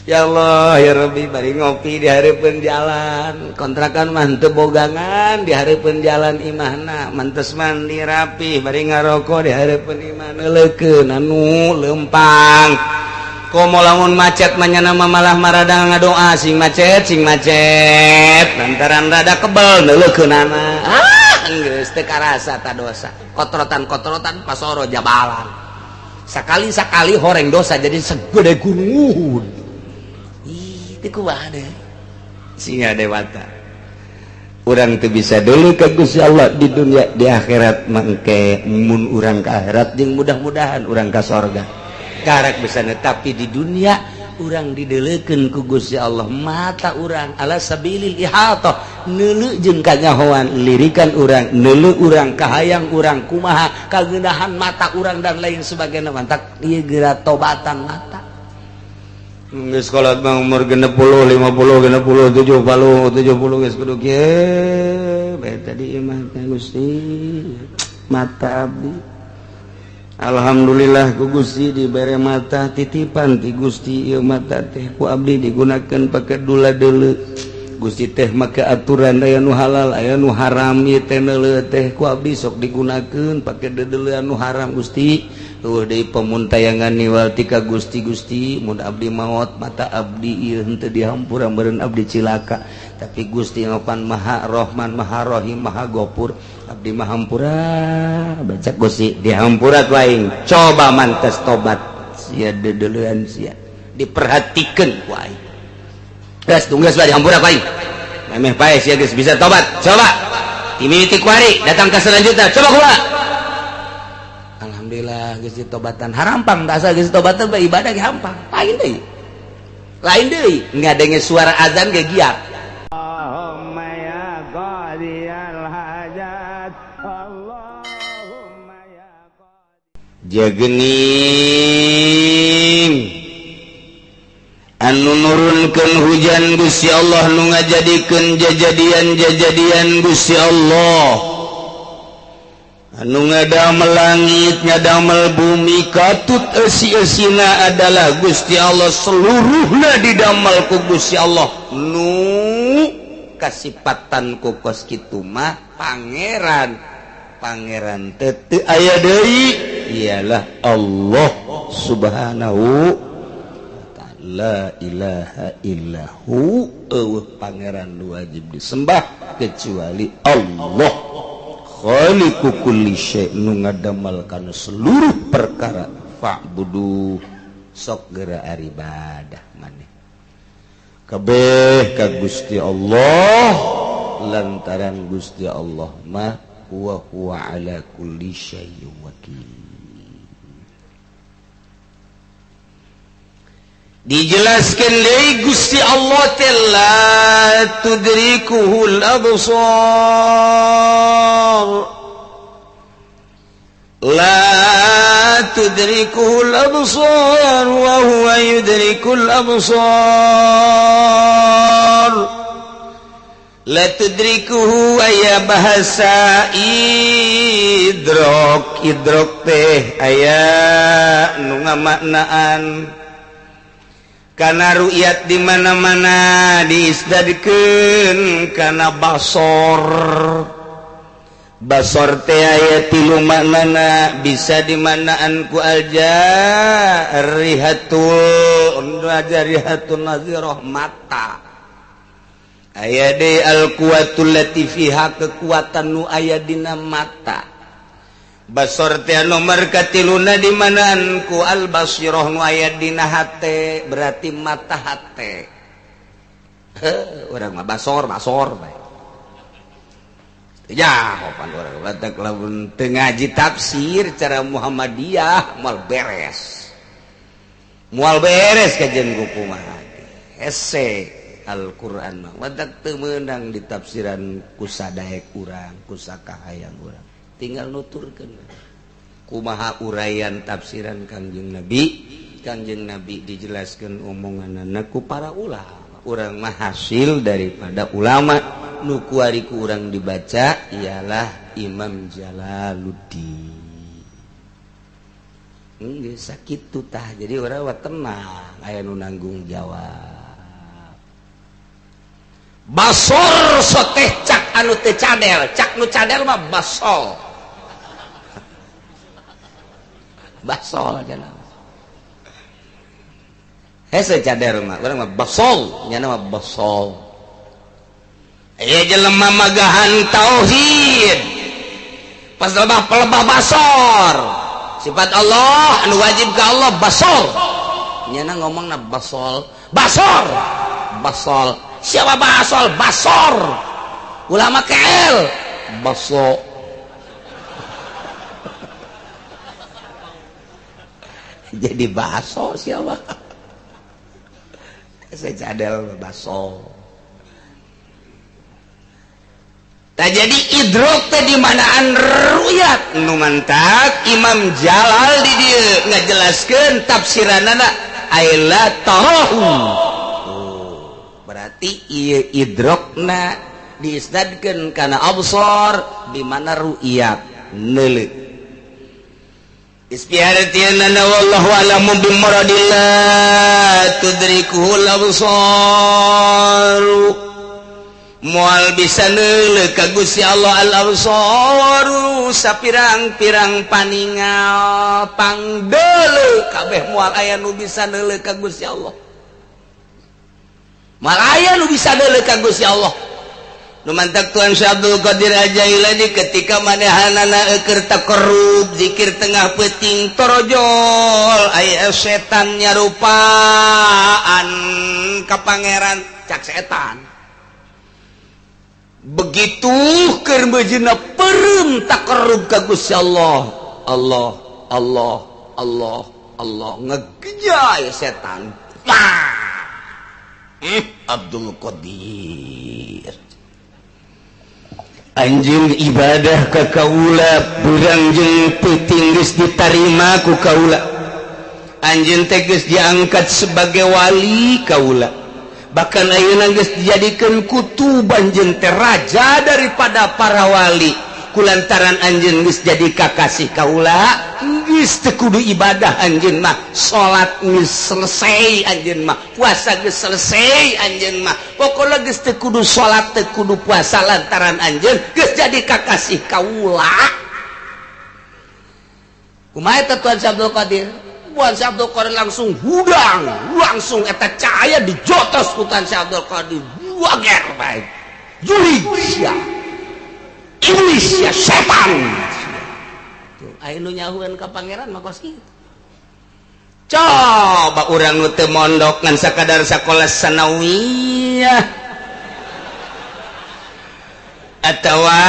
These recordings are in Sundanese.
Ya Allah ya Rabbi, bari ngopi di hareupeun jalan, kontrakan mah teu bogangan di hareupeun jalan imahna, mantes mandi rapi, bari ngarokok di hareupeun imah neuleukeun anu lempang. Komo lamun macet manyana malah maradang ngadoa sing macet sing macet, lantaran rada kebel neuleukeunana. Ah, geus teu karasa ta dosa. Kotrotan-kotrotan pasoro jabalan. Sakali-sakali horeng dosa jadi segede gunung. Singa dewata urang tuh bisa dulu ke Gusti Allah di dunia, di akhirat mangke mun urang ke akhirat jeung mudah-mudahan urang ka sorga karak bisa, tapi di dunia urang dideleukeun ku Gusti Allah mata urang ala sabilil ihatah neuleu jeung kanyahoan lirikan urang neuleu urang kahayang urang kumaha kagenahan mata urang dan lain sebagainya mantak ieu geura tobatan mata. Geus kolot mah umur 60, 50, 60, 70, 70 geus kudu kieu bae tadi imah teh Gusti mata abdi. Alhamdulillah ku Gusti dibere mata titipan ti Gusti ieu mata teh ku abdi digunakeun pake dula deuleu. Gusti teh make aturan aya nu halal aya nu haram ieu teh neuleu teh ku abdi sok digunakeun pake deudeuleun nu haram Gusti. Eueuh deui pemuntayangan niwal tika Gusti Gusti mun abdi maot mata abdi ieu henteu dihampura meureun abdi cilaka, tapi Gusti mapan Maha Rahman Maha Rahim Maha Gopur abdi mah hampura baca Gusti dihampura ku aing coba mantes tobat sia deudeuleun sia diperhatikeun ku aing geus tunggu geus dihampura ku aing memeh pae sia geus bisa tobat coba timiti kuari datang ke selanjutnya coba kumaha. Alhamdulillah geus ditobatan harampang tak asal geus ditobatan bae ibadah ge hampang lain deui lain deui ngadenge suara azan ge giat. Allahumma ya qadiyal hajat Allahumma ya qadi jagening anu nurunkeun hujan Gusti Allah nu ngajadikeun jajadian-jajadian Gusti Allah anu ngadamel langit ngadamel bumi katut eusi-eusina adalah Gusti Allah seluruhna didamel ku Gusti Allah nu kasipatan ku kos kitu mah pangeran pangeran teu teu aya deui ialah Allah subhanahu wa ta'ala la ilaha illahu eueuh pangeran nu wajib disembah kecuali Allah khaliqu kulli syai' nu ngadamel kana seluruh perkara fa'budu sok geura ibadah maneh kabeh ka Gusti Allah lantaran Gusti Allah mah wa huwa ala kulli syai'in wakil. Dijelaskan deui Gusti Allah teh la tudrikuhul absar la tudrikuhul absar wa huwa yudrikul absar la tudrikuhu aya bahasa idrok idrok teh aya nu ngamaknaan kana ru'yat di mana-mana diisdadkeun kana basor basor teh aya tilu maknana bisa dimanaan ku aljarihatul jarihatun nazirah mata aya deui al-quwatul lati fiha kekuatan nu aya dina mata basor teh nomor katiluna dimanaan ku al-basirah nu aya dina hate berarti mata hate. Heuh urang mah basor basor bae. Ya pan urang batak lamun teu ngaji tafsir cara Muhammadiyah moal beres. Moal beres kajian ku kumaha. Hese Al-Qur'an mah batak teu meunang ditafsiran ku sadaek urang, ku sakahayang urang. Tinggal nuturkeun kumaha uraian tafsiran Kangjeng Nabi. Kangjeng Nabi dijelaskan omonganana ku para ulama. Urang mah hasil daripada ulama nu kuari ku urang dibaca ialah Imam Jalaluddin. Geus sakitu tah, jadi urang mah tenang aya nu nanggung jawab. Basor soteh cak anu teu cadel, cak nu cadel mah basol. Basol cenah. Hese cadel mah, urang mah basol, nyana mah basol. Aya jelema magahan tauhid. Pas lebah pelebah basor. Sifat Allah anu wajib ka Allah basor. Nyana ngomongna basol, basor. Basol. Siapa basol? Basor. Ulama KL baso. Jadi baso siapa? Saya cadel baso. Tak jadi idrok teh di manaan ruyat nu mantak Imam Jalal di dieu ngajelaskeun tafsiranana aila tarahu. Oh, berarti ieu idrokna diisnadkeun kana absar di mana ru'yat neuleuh. Istiaratiana wallahu alamu bimuradillah tudrikuhul absar. Moal bisa neuleuh ka Gusti Allah al-absaru sapirang-pirang paningal pangdeuleuh kabeh moal aya nu bisa neuleuh ka Gusti Allah. Moal aya nu bisa neuleuh ka Gusti Allah. Nu mantak Tuan Syekh Abdul Qadir Al-Jailani ketika manehanana keur takarrub zikir tengah peuting torojol aya setan nyarupaan ka pangeran cak setan. Begitu keur beujina peureum takarrub ka Gusti Allah, Allah Allah Allah Allah ngegejay setan. Abdul Qadir anjeun ibadah ka kaula burang jeung peuting geus ditarima ku kaula. Anjeun teh geus diangkat sebagai wali kaula. Bahkan ayeuna geus dijadikeun kutub anjeun teh raja daripada para wali. Kulantaran anjeun geus jadi kakasih kaula, geus teu kudu ibadah anjeun mah, salat geus selesai anjeun mah, puasa geus selesai anjeun mah. Pokona geus teu kudu salat, teu kudu puasa lantaran anjeun geus jadi kakasih kaula. Kumaha eta Tuan Syekh Abdul Qadir? Tuan Syekh Abdul Qadir langsung hudang, langsung eta cahaya dijotos ku Tuan Syekh Abdul Qadir. Wager bae. Jurig sia. Iblis ya setan. Tuh, aya nu nyahueun ka pangeran mah kos kitu. Coba urang nu teu mondok ngan sakadar sakola sanawiyah atawa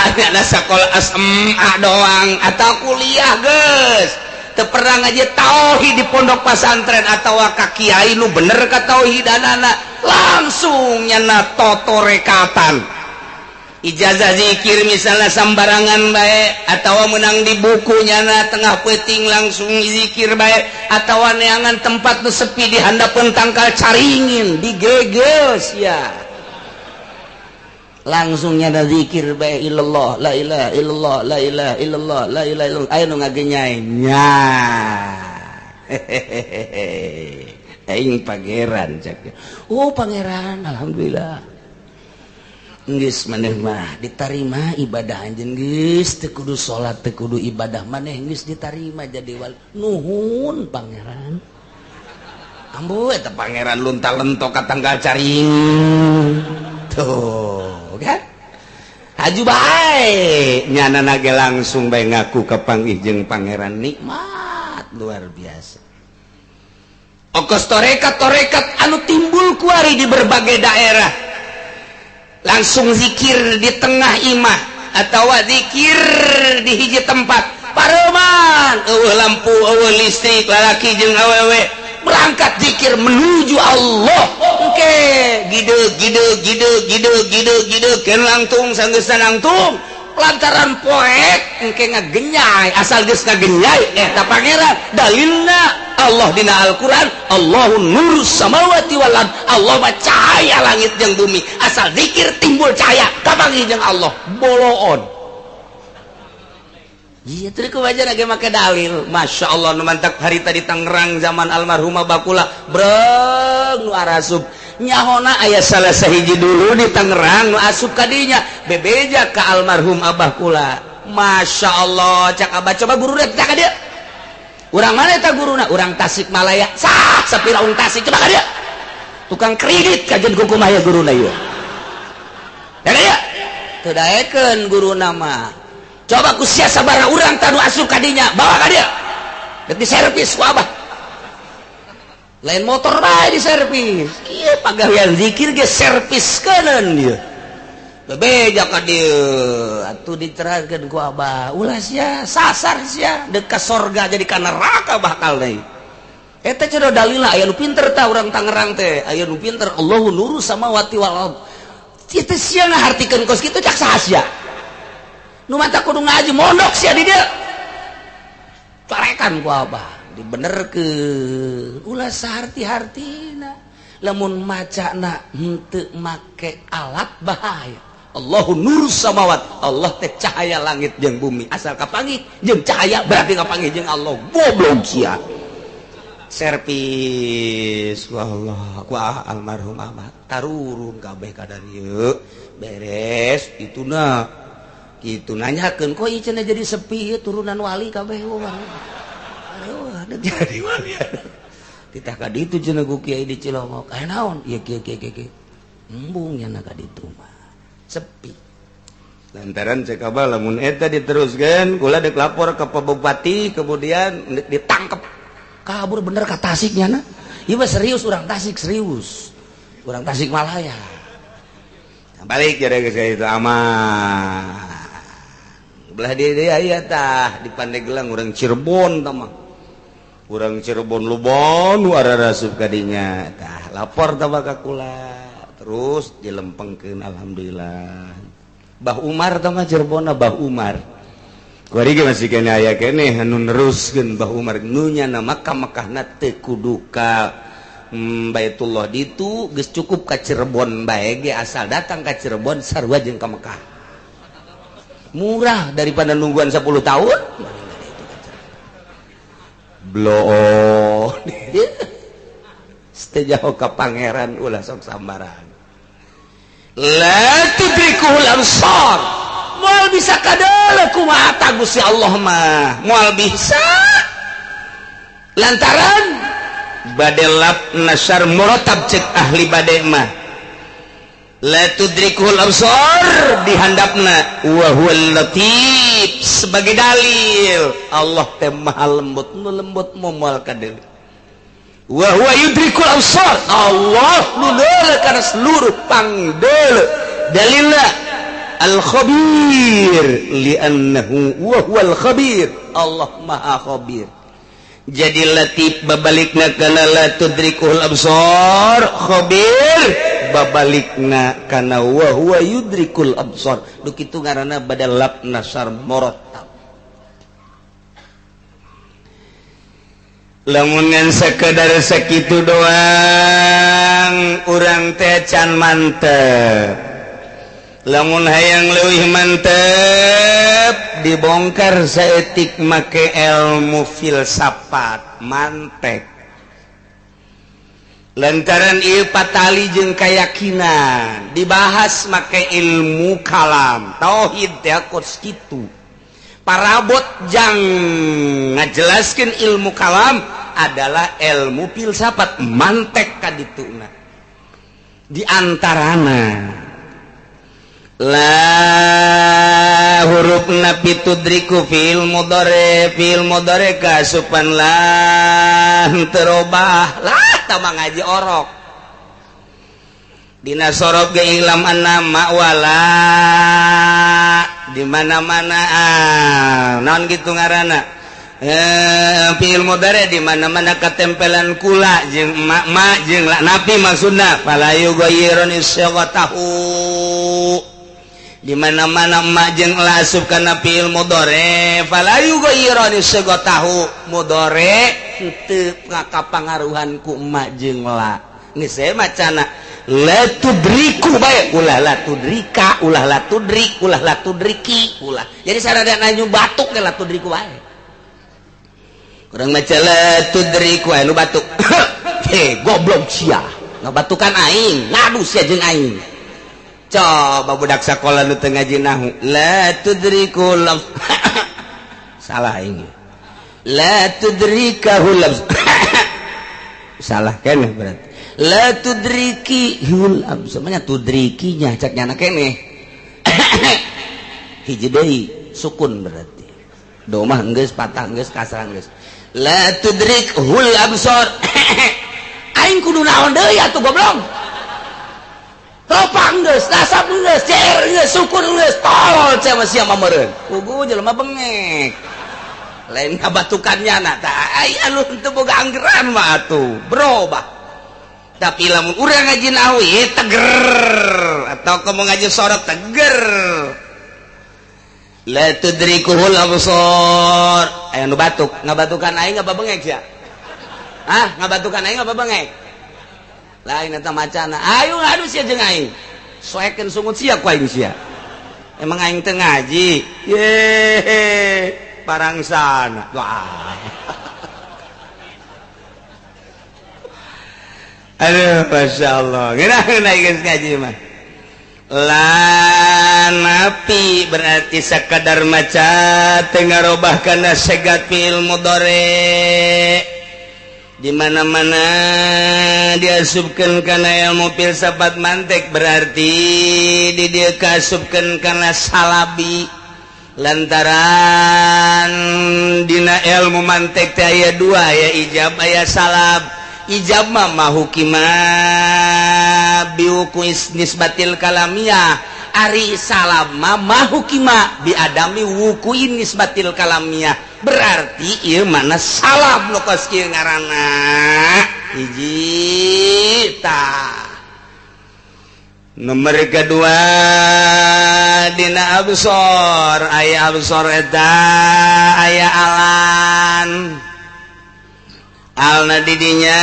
ada sakola SMA doang atau kuliah geus teu pernah ngaji tauhid di pondok pesantren atawa ka kiai nu bener ka tauhidanana langsung nyana totorekatan. Ijazah zikir misalnya sambarangan bae atau menang di buku nyana tengah peuting langsung zikir bae atau neangan tempat nu sepi di handapeun tangkal caringin digeges ya langsung nyana zikir bae illallah la ilaha illallah la ilaha illallah la ilaha illallah aya nu ngagenyai nya hehehe aing pangeran cak oh pangeran alhamdulillah. Geus maneh mah ditarima ibadah anjeun geus teu kudu salat teu kudu ibadah maneh geus ditarima jadi wali. Nuhun pangeran. Ambu eta pangeran lunta-lentok ka tanggal caring. Tuh kan? Haju bae nyanana ge langsung bae ngaku ka panggih jeung pangeran nikmat luar biasa. Okos torekat-torekat anu timbul kuari di berbagai daerah. Langsung zikir di tengah imah atau zikir di hiji tempat pareman eueuh lampu eueuh listrik lalaki jeung awewe berangkat zikir menuju Allah engke gideg gideg gideg gideg gideg gideg keun langtung sanggeusna langtung lantaran poek engke ngagenyai asal geus ngagenyai eta pangeran dalilna Allah dina Al-Qur'an Allahu nurus samawati wal ard Allah mah cahaya langit jeung bumi asal zikir timbul cahaya kapanggih jeung Allah boloon Iya, tadi kubaca lagi make dalil. Masya Allah, nu mantak harita di Tangerang zaman almarhumah Bakula, breng nu arasup. Nyahona aya salah sahiji dulu di Tangerang nu asup kadinya, bebeja ka almarhum Abah kula. Masya Allah, cak Abah coba guru rek ka dia. Urang mana eta guruna? Urang Tasikmalaya. Sah, sapira urang Tasik coba ka dia. Tukang kredit kajen kumaha ya guruna ieu. Ya ka dia. Teu daekeun guruna mah. Coba ku sia sabaraha urang tanu asup kadinya, bawa ka dia. Dek diservis ku Abah. Lain motor bae diservis. Ieu pagawean zikir ge serviskeun ieu. Bebeja ka dieu, atuh diterangkeun ku Abah. Ulah sia sasar sia, deuk ka sorga jadi ka neraka bakal deui. Eta cenah dalilna aya nu pinter tah urang Tangerang teh, aya nu pinter Allahu nuru samawati wal ard. Itu sia ngahartikeun kos kitu cak saha sia? Nu mata kudu ngaji mondok sia di dieu. Carekan ku Abah, dibenerkeun. Ulah saharti-hartina. Lamun macana henteu make alat bahaya. Allahu nurus samawat. Allah teh cahaya langit jeung bumi. Asal kapanggih jeung cahaya berarti kapanggih jeung Allah. Goblok sia. Servis ku Allah, ku almarhum Ahmad. Tarurun kabeh ka dieu. Beres ituna. Gitu nanyakeun kok ieu cenah jadi sepi ieu turunan wali kabeh urang. Aduh, jadi wali. Titah ka ditu cenah ku kiai di Cilongok. Aya naon? Ieu kieu kieu kieu. Embung nya ka ditu mah. Sepi. Lantaran cek Abah lamun eta diteruskeun kula dek lapor ke Pak Bupati kemudian ditangkep. Kabur bener ka Tasik nya na. Ieu mah serius urang Tasik serius. Urang Tasikmalaya. Balik jadi ke saya itu aman. Belah dia dia ya tah di Pandeglang urang Cirebon tah mah. Urang Cirebon lubon nu ararasup kadinya tah lapor tah ka kula. Terus dilempengkeun alhamdulillah. Bah Umar tah mah Cirebonna Bah Umar. Kuari ge masih keneh aya keneh anu neruskeun Bah Umar nu nyana Makkah Makkahna teu kudu ka Baitullah ditu geus cukup ka Cirebon bae ge asal datang ka Cirebon sarua jeung ka Mekah. Murah daripada nungguan 10 tahun. Bloon. Jauh ka pangeran ulah sok sambaran. La tudrikuhul absar. Moal bisa kadeuleu kumaha ta Gusti Allah mah. Moal bisa. Lantaran badelap nasar muratab cek ahli bade mah. La tudrikuhul absar dihandapna wa huwal latif sebagai dalil Allah teh maha lembut, nu lembut moal kadeuleu. Wa huwa yudrikul absar, Allah nu deuleu kana seluruh pangdeuleu. Dalilna al khabir li'annahu wa huwal khabir, Allah maha khabir. Jadi latif babalikna kana la tudrikuhul absar, khabir babalikna kana wa huwa yudrikul absar. Nu kitu ngaranna badal lab nasar muratab. Lamun ngan sekedar sakitu doang urang teh can mantep. Lamun hayang leuwih mantep dibongkar saeutik make ilmu filsafat mantek. Lantaran ieu patali jeung kayakinan dibahas make ilmu kalam tauhid teh kos kitu. Parabot jang ngajelaskeun ilmu kalam adalah ilmu filsafat mantek kadituna. Di antarana la huruf napi tudriku fi'il mudhari kasupan lah terobah lah tama ngaji orok dina sorob ge ilam anna wala di mana-mana naon gitu ngaranna fi'il mudhari di mana-mana katempelan kula jeung ma jeung la napi maksudna fala yughayyirun isyghatahu di mana-mana emak jeung la asup kana fi'il mudhari fala yughayyirun isyghatahu mudhari teu ngakapangaruhan ku emak jeung la geus saya macana La tudriku bae ulah la tudrika ulah la tudrik ulah la tudriki ulah. Jadi sarada nanyu batuk ge la tudriku bae. Kurang maca la tudriku anu batuk. He goblok sia. Ngabatukan aing, ngadu sia jeung aing. Coba budak sakola nu teu ngaji nahu la tudriku lam. Salah aing. La tudrikahu lam. Salah keneh berarti. La tudriki hul semuanya tudrikinya cak nyana keneh. Hiji deui sukun berarti. Domah geus patah geus kasrah geus. La tudrik hul absar. Aing kudu naon deui atuh goblok. Ropang geus, nasab geus, cer geus, sukun geus, tolol sia mah sia mah meureun. Pugu jelema bengek. Lain ngabatukannya na tah ai anu teu boga anggeran mah atuh, berubah. Tapi lamun urang ngaji nahu teger atau kamu ngaji sorot teger. La tudrikuhul absar. Aya nu batuk, ngabatukan aing apa bengek sia? Hah, ngabatukan aing apa bengek? Lain eta macana. Ayo ngadu sia jeung aing. Soekeun sungut sia ku aing sia. Emang aing teu ngaji? Ye, parangsana. Wah. Aduh, Masya Allah. Ngeunah geus ngaji mah. La napi berarti sakadar maca teu ngarobah kana segat fi'il mudhari. Di mana-mana diasupkeun kana ilmu filsafat mantik berarti di dieu kaasupkeun kana salabi. Lantaran dina ilmu mantik teh aya dua, aya ijab aya salab. Ijab mah mahukima biwuku nisbatil kalamiyah, ari salam mah mahukima biadami wuku nisbatil kalamiyah. Berarti ieu mana salam nu kos kieu ngaranna hiji tah. Nomor kedua dina absor, aya absor eta aya alan. Alna didinya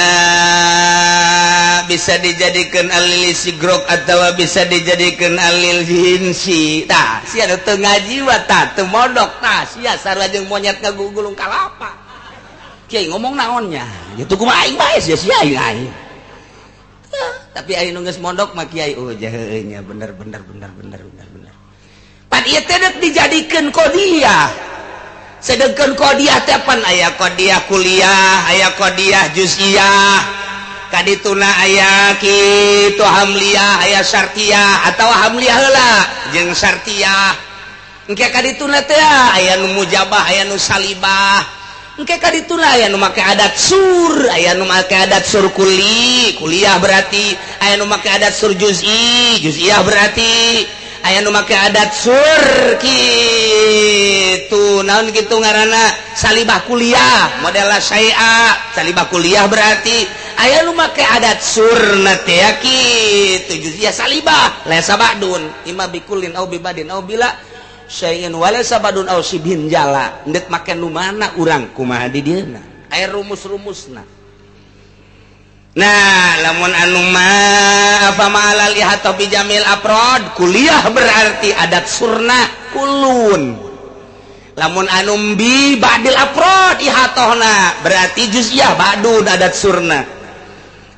bisa dijadikan alil sigrok atau bisa dijadikan alil jinsi. Tah sia teu ngaji wa tah teu modok tah sia sarua jeung monyet ngagugulung kalapa. Kiai ngomong naonnya? Kitu kumaha aing bae sia sia aing aing. Tapi aing nu geus mondok mah kiai oh heueuh nya bener bener bener bener bener bener. Pan ieu teh dijadikeun kodiah. Sedangkan kodiah teh pan aya kodiah kuliah, aya kodiah juz'iyah, kadituna aya kitu hamliyah, aya syartiyah atawa hamliyah heula jeung syartiyah. Engke kadituna teh aya nu mujabah, aya nu salibah. Engke kadituna aya nu make adat sur, aya nu make adat sur kuli, kuliah berarti, aya nu make adat sur juz'i, juz'iyah berarti. Aya nu make adat sur kitu naon kitu ngaranna salibah kuliah model syai'a salibah kuliah berarti aya nu make adat surna teh kitu juz'iyah salibah laisa ba'dun imma bikulin au bibadin au bila syai'in walaysa ba'dun au sibhin jala ndek make nu mana urang kumaha di dieuna aya rumus-rumusna. Nah, lamun anu ma fa ma'alal ihata bi jamil aprod kuliah berarti adat surna kulun. Lamun anu bi ba'dil aprod ihatohna berarti juz'iyah ba'dun adat surna.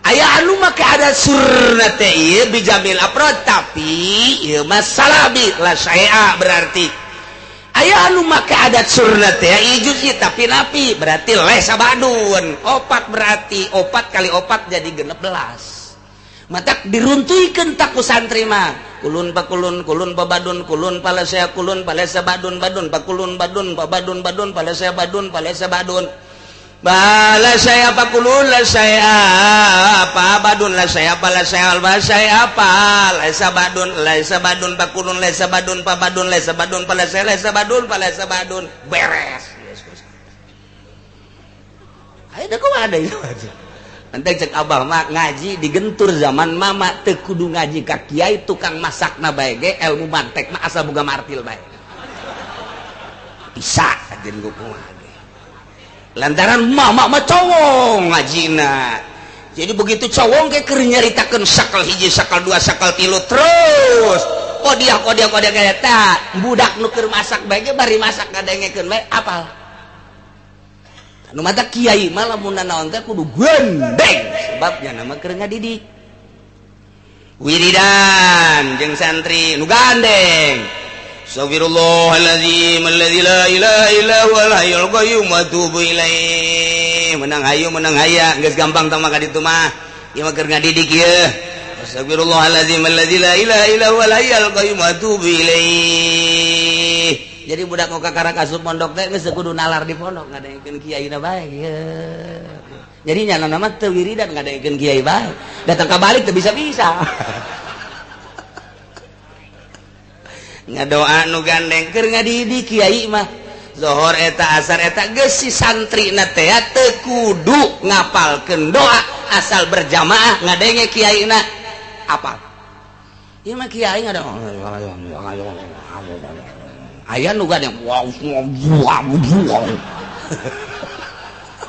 Aya anu make adat surna teh ieu bi jamil aprod tapi ieu mah salabi la syai'a berarti. Aya anu make adat surna teh ieu juz'i tapi napi berarti lesa badun. Opat berarti opat kali opat jadi 16. Matak diruntuhkeun tak ku santri mah. Kulun pakulun kulun pabadun kulun palasea kulun palesa badun badun pakulun badun pabadun badun palesea badun palesa badun. Bala saya pakulun la saya apa badun la saya apa la saya alba saya apa laisa badun pakulun laisa badun pabadun laisa badun palesa laisa badun palesa badun beres. Ayo dah kumaha deui Nanti cek abah mah ngaji digentur zaman mama teu kudu ngaji ka kiai tukang masakna bae ge ilmu mantek mah asal boga martil bae. Bisa jeung kumaha. Lantaran mama mah cowok ngajina. Jadi begitu cowong ke keur nyaritakeun sakal hiji, sakal dua, sakal tilu terus. Kodiah kodiah kodiah eta budak nu keur masak bae ge bari masak ngadengekeun bae apal. Nu mata kiai mah lamun naon teh kudu gendeng sebabnya nama keur ngadidik. Wiridan jeung santri nu gandeng. Astagfirullahalazim alladzi la ilaha illa huwal hayyul qayyum wa atubu ilaih. Menang hayu menang haya geus gampang tah mah ka ditu mah. Ieu mah keur ngadidik ieu. Astagfirullahalazim alladzi la ilaha illa huwal hayyul qayyum wa atubu ilaih. Jadi budak nu kakara asup pondok teh geus kudu nalar di pondok ngadengekeun kiaina bae ieu. Jadi nyana mah teu wiridan ngadengekeun kiai bae. Datang ka balik teu bisa-bisa. Ngadoa nu gandeng keur ngadidik kiai mah. Zohor eta asar eta geus si santrina teh teu kudu ngapalkeun doa asal berjamaah ngadenge kiaina apal. Ieu mah kiai ngada aya nu gandeng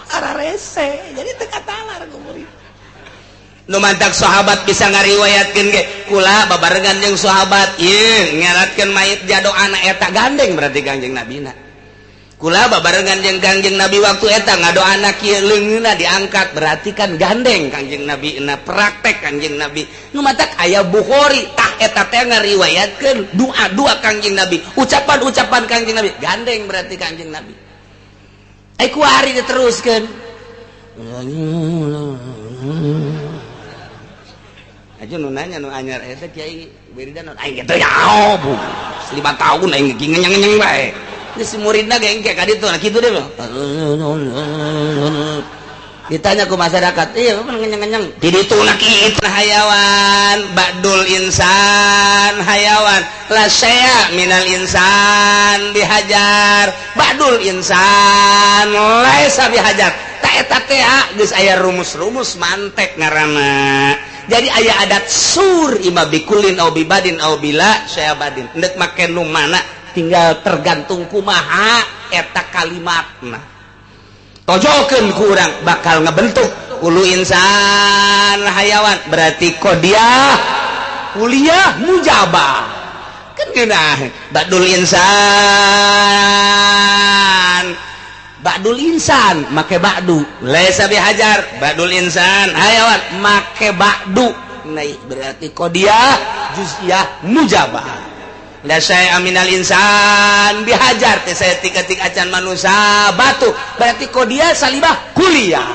ararese jadi teu katalar ku murid. Nu mantak sahabat bisa ngariwayatkeun ge kula babarengan jeung sahabat ieu ngeratkeun mayit jado anak eta gandeng berarti Kangjeng Nabina. Kula babarengan jeung Kangjeng Nabi waktu eta ngadoana kieu leungeunna diangkat berarti kan gandeng Kangjeng Nabi na praktek Kangjeng Nabi. Nu matak aya Bukhari tah eta teh ngariwayatkeun doa-doa Kangjeng Nabi, ucapan-ucapan Kangjeng Nabi gandeng berarti Kangjeng Nabi. Ai kuari diteruskeun. Aja nu nanya nu anyar eta kiai wiridan aing kitu ya bu 5 tahun aing ngenyang-ngenyang bae. Geus si muridna ge engke ka ditu nah kitu deh. Ditanya ku masyarakat, iya ngenyang-ngenyang. Di ditu na kitu hayawan, ba'dul insan hayawan, la syai'a minal insan bihajar, ba'dul insan laisa bihajar. Ta eta teh geus aya rumus-rumus mantek ngaranna. Jadi aya adat sur ima bikulin au bibadin au bila syabadin. Endek make nu mana tinggal tergantung kumaha eta kalimatna. Tojokeun ku urang bakal ngebentuk ulu insan hayawan berarti kodiah kuliah mujabah. Kan geunah badul insan. Ba'dul insan make ba'du laisa bihajar ba'dul insan hayawan make ba'du naik berarti qodiyah juz'iyah mujabah la syai'a minal insan bihajar teh saya tik-tik acan manusia batu berarti qodiyah salibah kuliah.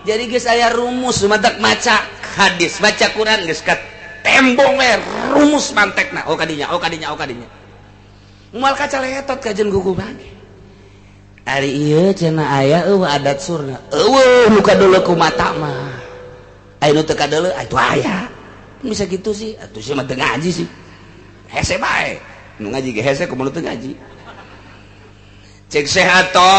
Jadi geus aya rumus matak maca hadis baca Quran geus ka tembong we rumus mantekna oh kadinya oh kadinya oh kadinya moal kacaletot kajen gugu bage. Ari ieu cenah aya eueuh adat surna. Eueuh nu kadeuleu ku mata mah. Aya nu teu kadeuleu atuh aya. Bisa gitu sih, atuh sia mah teu ngaji sih. Hese bae. Nu ngaji ge hese kumaha nu teu ngaji. Cek sehato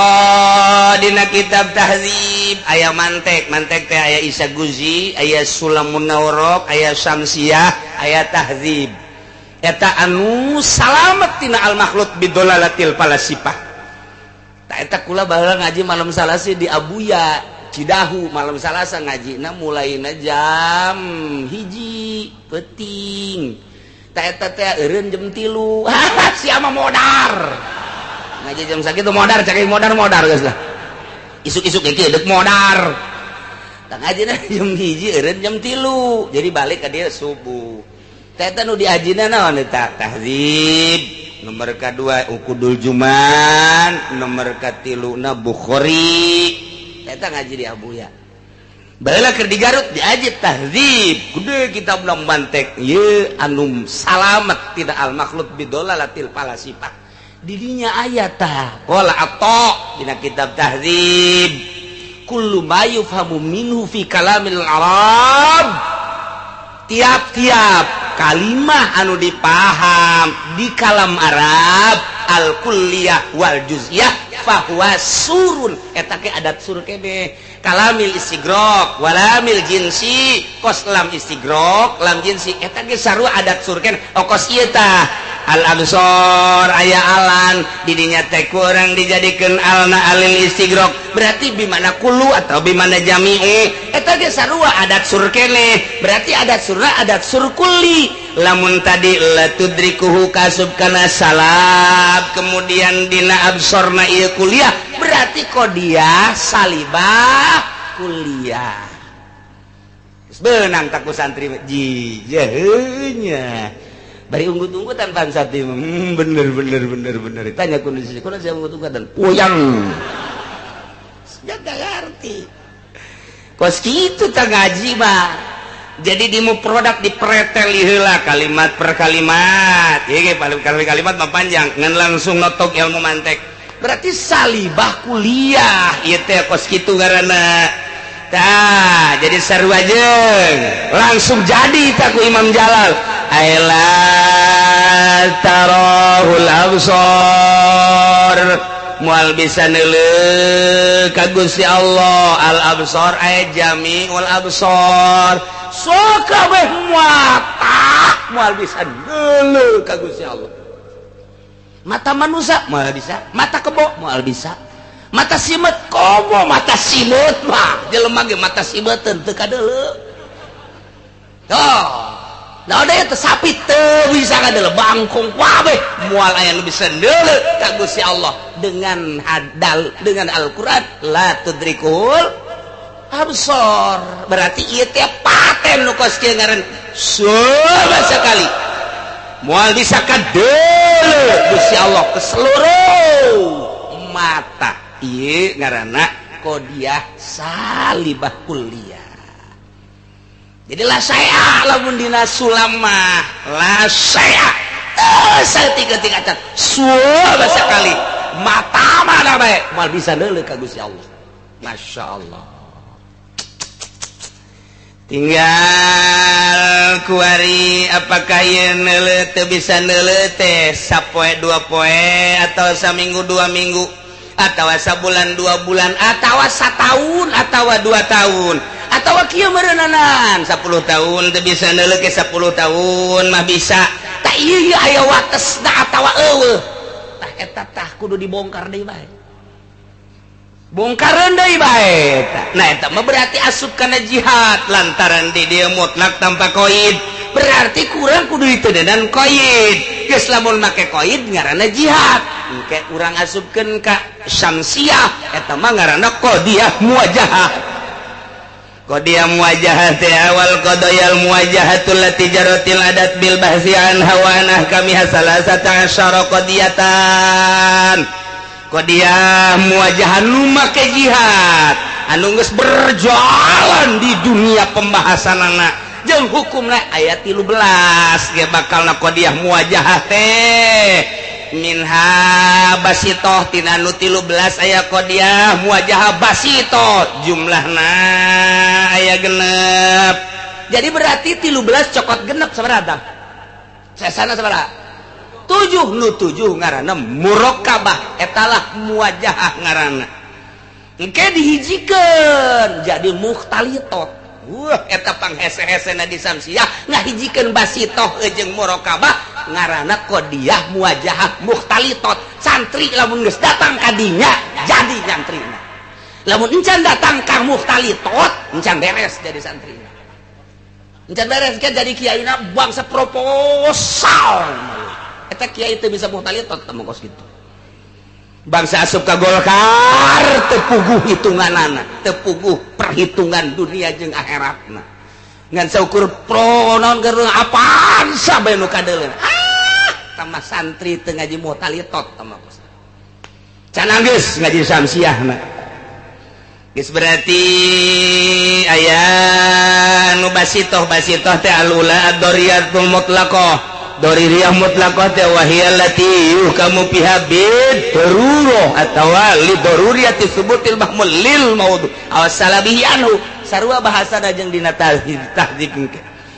dina kitab tahdzib aya mantek, mantek teh aya Isa Guzi, aya Sulamun Nawrok, aya Syamsiah, aya tahdzib. Eta anu salamet tina al makhluk bidolalatil falasifah. Eta kula baheula ngaji malam Salasa di Abuya Cidahu malam Salasa ngajina mulaina jam 1 peuting ta eta teh eureun jam 3 sia mah modar ngaji jam sakitu modar cak modar-modar geus lah isuk-isuk ge kieu deuk modar tah ngajina jam 1 eureun jam 3 jadi balik ka dieu subuh ta eta nu diajina naon eta tahdzib nomor kedua Ukudul Juman nomor katiluna Bukhari eta ngaji di Abuya baheula keur di Garut diaji tahdzib gede kitab nang mantek ye anu salamet tidak al makhluk bidolalatil falasifah didinya aya tah qala atta dina kitab tahdzib kullu ma yufhamu minhu fi kalamil arab tiap-tiap kalimah anu dipaham di kalam Arab al kulliyah wal juz'iyah fahuwa surun eta ke adat sur kene kalamil istigrok walamil jinsi kos lam istigrok lam jinsi eta ge sarua adat sur kene oh kos ieu tah Al absor aya alan didinya teh kurang dijadikeun alna alil istigrok berarti bimana kullu atau bimana jami'u eta ge sarua adat sur keneh berarti adat surna adat sur kulli lamun tadi la tudrikuhu kasub kana salab kemudian dina absorna ieu kuliah berarti qodiyah salibah kuliah benang takut santri jijehnya bari unggut-unggutan pansati bener bener bener bener tanya kondisi kuna saya unggut-unggutan puyang ya gak ngerti kos kitu tak ngaji mah jadi di mu produk dipreteli heula kalimat per kalimat ieu ge paling kalimat mah panjang ngan langsung notok ilmu mantek berarti salibah kuliah ieu teh kos kitu ngaranna. Tah, jadi sarua jeung langsung jadi tak ku Imam Jalal. Aila tarahul absar moal bisa neuleuh ka Gusti Allah al absar ay jamiul absar sok kabeh mata moal bisa neuleuh ka Gusti Allah. Mata manusia moal bisa, mata kebo moal bisa. Mata simet komo mata simet mah jelema ge mata simeteun teu kadeuleu. Tuh. Nah da teh sapi teu bisa kadeuleu bangkong kabeh moal aya nu bisa neuleuh ka Gusti Allah dengan hadal dengan Al-Qur'an la tudrikul absar. Berarti ieu teh paten nu kos kieu ngaran coba sekali. Moal bisa kadeuleu Gusti Allah ke seluruh mata. Ieu ngaranna qodiyah salibah kuliah. Jadi la saya lamun dina sulamah la saya saeutik-eutik acan suah sekali mata mana bae moal bisa neuleuh ka Gusti Allah. Masya Allah. Tinggal kuari apakah ieu neuleuh teu bisa neuleuh teh sapoe dua poe atau saminggu dua minggu atau sabulan dua bulan atau satahun atau 2 tahun atau kieu meureunanan 10 tahun teu bisa neuleuh ke 10 tahun mah bisa tah ieu aya watesna atawa eueuh tah eta tah kudu dibongkar deui bae bongkaran deui bae nah eta mah berarti asup kana jihad lantaran di dieu mutlak tanpa koid berarti kurang kudu ditedenan koid geus lamun make koid ngaranna jihad engke urang asupkeun ka syamsiah eta mah ngaranna qodiyah muwajahah. Qodiyah muwajahah teh awal qadayal muwajahatul lati jaratil adat bil bahsi an hawanah kami hasalasata asyara qadiyatan. Qodiyah muwajahah nu make jihad anu geus berjalan di dunia pembahasanana jeung hukumna aya 13 ge bakalna qodiyah muwajahah teh minha basitoh tina nu 13 aya qodiyah muwajahah basitoh jumlahna aya genep. Jadi berarti 13 cokot genep sabaraha? Sesana sabaraha? 7 nu 7 ngaranna murokabah etalah muwajahah ngaranna. Engke dihijikeun jadi mukhtalitot. Wah eta panghese-hesena di Samsiah ngahijikeun basitoh jeung murokabah ngaranna qodiyah muwajahah mukhtalitot. Santri lamun geus datang ka dinya jadi nyantrina. Lamun encan datang ka mukhtalitot encan beres jadi santrina. Encan beres kan jadi kiaina bangsa proposal. Eta kiai teu bisa mukhtalitot teh kos kitu. Bangsa asup ka Golkar teu puguh hitunganana, teu puguh perhitungan dunia jeung akhiratna. Ngan saukur pro naon keur apaan sabae nu kadeuleun. Ah, tambah santri teu ngaji mukhtalitot tah kos. Can geus ngaji Samsiahna. Geus berarti aya nu basitoh basitoh teh alula ad-doriyatul mutlaqah. Doririyah mutlaqah teh wahiyal lati yuhkamu fiha bid darurah atawa li daruriyati subutil mahmul lil maudhu aw salabihi anhu sarua bahasana jeung dina tahdzib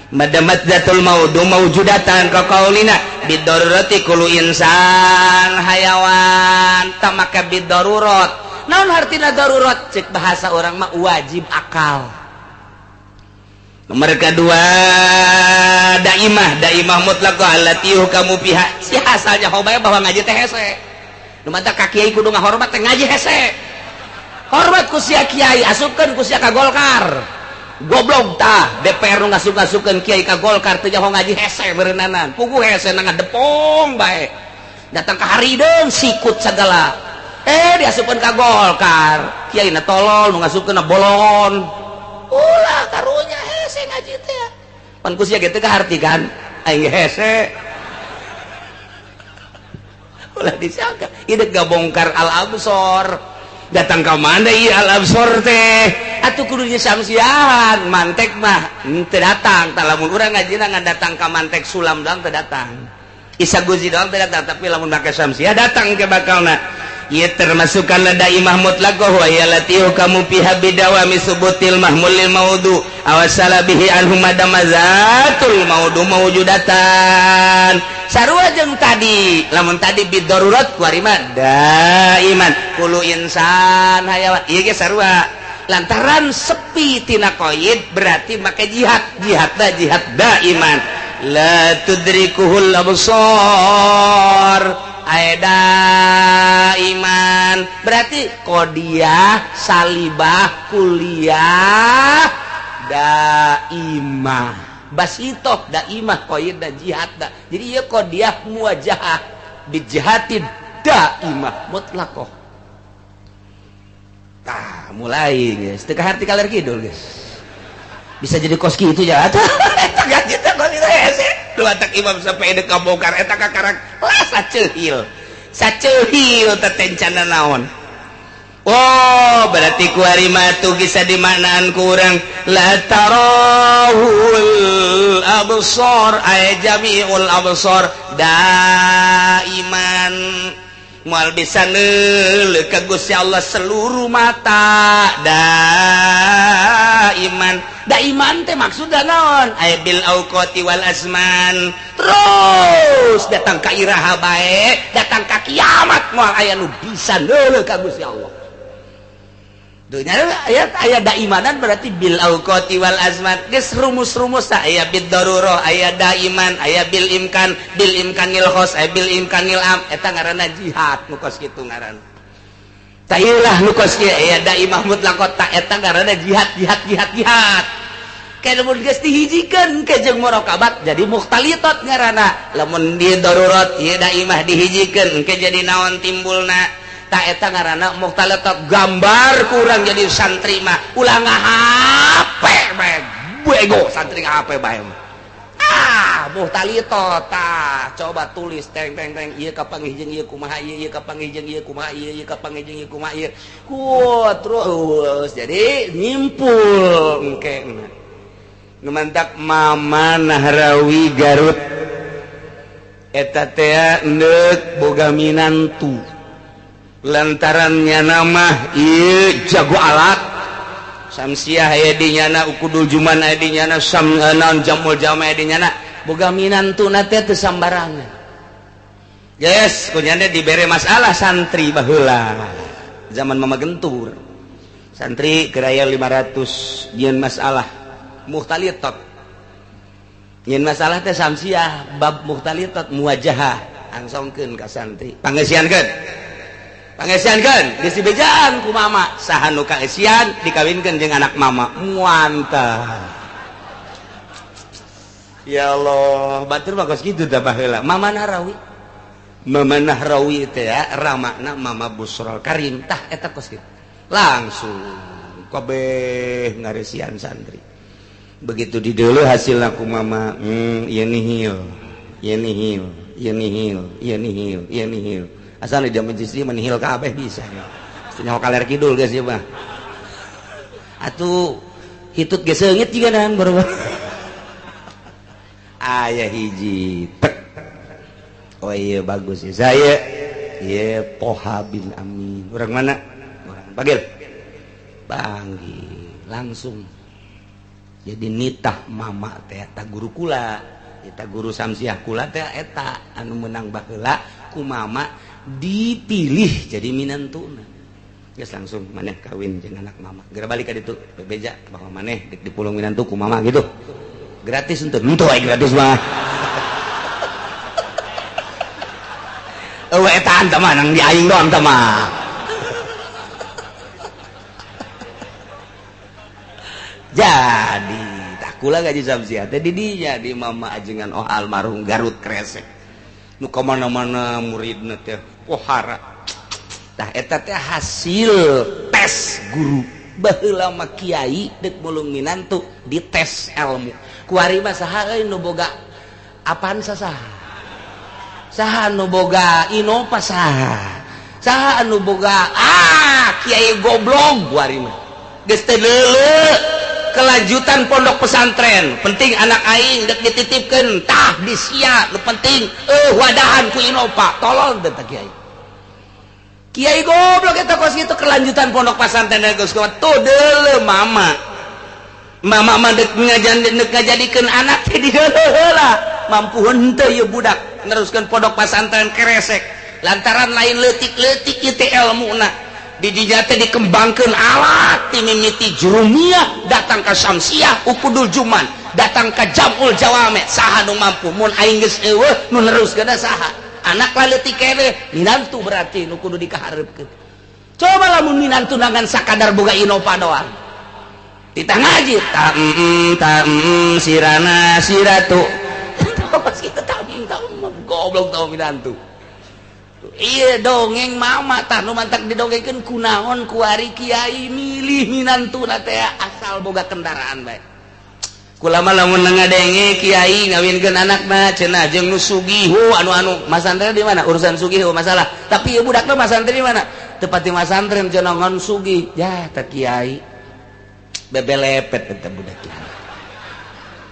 madamat zatul maudhu maujudatan ka qaulina bid darurati kullu insan hayawan tamaka bid darurat naon hartina darurat cek bahasa orang mah wajib akal. Nomor kedua daimah, daimah mutlaqah allati kamu pihak si asalnya hobae bahwa ngaji teh hese. Nu mata ka kiai kudu ngahormat teh ngaji hese. Hormat ku sia kiai, asupkeun ku sia ka Golkar. Goblok tah DPR nu ngasup-ngasupkeun kiai ka Golkar teu nyaho ngaji hese beurenanan. Puguh hese na ngadepong bae. Datang ka harideung sikut sagala. Diasupkeun ka Golkar. Kiai na tolol nu ngasupkeun na bolon. Ulah karunya hese ngaji teh. Pan ku sia ge teu kaharti kan? Aing hese. Ulah disangka ieu gabongkar al-absor. Datang ka mana ieu al-absor teh? Atuh kudu samsiahan, mantek mah teu datang. Tah lamun urang ngajina ngan datang ka mantek sulam doang teu datang. Isa Guzi doang teu datang, tapi lamun make samsiah datang ke bakalna. Ieu termasuk kana daimah mutlaqah wa hiya allati kamu fiha bidawami subutil mahmulil maudu awasala bihi anhu madamazatul maudu mawjudatan. Sarua jeung tadi, lamun tadi bidarurat kuari mah daiman kulu insan hayawan. Ieu ge sarua. Lantaran sepi tina qaid berarti make jihad, jihad da jihad daiman. La tudrikuhul absar. Aeda iman berarti kodiah salibah kuliah daimah basitoh daimah qaid da jihad da. Jadi ieu kodiah muwajahah bijihati daimah mutlaqah. Tah mulai geus teu kaharti kaler kidul geus. Bisa jadi kos kitu ya atuh. Eta gaji teh kos kitu hese. Dua tak imam sampai deuk kabongkar eta kakarak lah saceuhil. Saceuhil teh tencana naon. Oh, berarti kuari mah tuh bisa dimaknaan ku urang la tarahul absar ay jami'ul absar daiman. Moal bisa neuleuh ka Gusti Allah seluruh mata daiman. Daiman teh maksudna naon? Ay bil auqati wal azman. Terus datang ka iraha bae, datang ka kiamat moal aya nu bisa neuleuh ka Gusti Allah. Dunya aya aya daimanan berarti bil auqati wal azman. Geus rumus-rumus tah aya bid darurah, aya daiman, aya bil imkan, bil imkanil khos, aya bil imkanil am. Eta ngaranna jihad nu kos kitu ngaranna. Tah ieu lah nu kos kieu aya daimah mutlaqah ta eta ngaranna jihad jihad jihad jihad. Kayak lamun geus dihijikeun ke jeung murakabat jadi mukhtalitat ngaranna. Lamun di darurat ieu daimah dihijikeun engke jadi naon timbulna. Ta eta ngaranna mukhtalitat gambar kurang jadi santri mah ulah ngahape bae bego santri ngahape bae mah. Ah mukhtalitat tah coba tulis teng teng teng ieu kapanggih jeung ieu kumaha ieu ieu kapanggih jeung ieu kumaha ieu ieu kapanggih jeung ieu kumaha ieu. Ku terus jadi nyimpul engke nu mantak Mama Nahrawi Garut eta teh neuk boga minantu lantarannya nama ieu jago alat samsiah aya di nyana ukudul juman aya di nyana sam naon jamul jama aya di nyana boga minantuna teh teu sambarangan. Geus kunyana dibere masalah santri baheula zaman Mama Gentur santri keraya 500 jieun masalah mukhtalitat jieun masalah teh samsiah bab mukhtalitat muwajahah angsongkeun ka santri pangeusiankeun pangeusiankeun geus dibejaan ku mama saha nu kaeusian dikawinkeun jeung anak mama muantah. Ya Allah batur mah kos kitu tah baheula Mama Nahrawi. Mama Nahrawi teh ya ramana Mama Busrol Karim tah eta kos kitu langsung kabeh ngareusian santri. Begitu dideuleuh hasilna ku mama ieu nihil ieu nihil ieu nihil ieu nihil ieu nihil. Asal di zaman istri menihil kabeh bisa. Nyaho kaler kidul geus ieu mah. Atuh hitut geus seungit jiga nahan baru. Aya hiji tek. Oh iya bagus ya. Saya ieu Toha bin Amin. Urang mana? Urang Panggil. Panggil langsung. Jadi nitah mama teh eta guru kula, eta guru samsiah kula teh eta anu menang baheula ku mama dipilih jadi minantuna. Geus langsung maneh kawin jeung anak mama. Geura balik ka ditu bebeja bahwa maneh dek dipulung minantu ku mama gitu. Gratis henteu? Henteu aya gratis mah. Eueuh eta tah mah nang di aing doang tah mah. Jadi tah kula gaji Samsiah teh di dinya di mama ajengan oh almarhum Garut Kresek. Nu ka mana-mana muridna teh pohara. Tah eta teh hasil tes guru. Baheula mah kiai deuk mulung minantu dites ilmu. Kuari mah saha euy nu boga apaan saha? Saha nu boga Innova saha? Saha anu boga kiai goblok kuari mah. Geus teu leuleuk kelanjutan pondok pesantren. Penting anak aing deuk dititipkeun tah di sia nu penting wadahan ku Innova. Tolol teh kiai. Kiai goblok eta kos kitu kelanjutan pondok pesantren geus tuh deuleu mama. Mama mah deuk ngajadikeun anak teh dideuleu heula. Mampu henteu ieu budak neruskeun pondok pesantren Kresek. Lantaran lain leutik-leutik ieu teh elmuna. Di dinya teh dikembangkeun alat ti mimiti Jurumiyah datang ka Syamsiah Uqudul Juman, datang ka Jamul Jawame. Saha nu mampu mun aing geus eueuh nu neruskeun saha? Anak lah leutik keneh minantu berarti nu kudu dikahareupkeun. Coba lamun minantu nangan sakadar boga Innova doang. Titah ngaji ta ta sirana siratu. Pas kitu ta ta goblok tau minantu. Iya dongeng mama tah nu mantak didongengkeun kunaon kuari kiai milih minantuna teh asal boga kendaraan bae. Kulama lamun ngadenge kiai ngawinkeun anakna cenah jeung nu sugih anu-anu masantren di mana urusan sugih masalah tapi ieu budakna masantren di mana teu pati masantren cenah ngon sugih ya teh kiai bebelepet eta budak kiai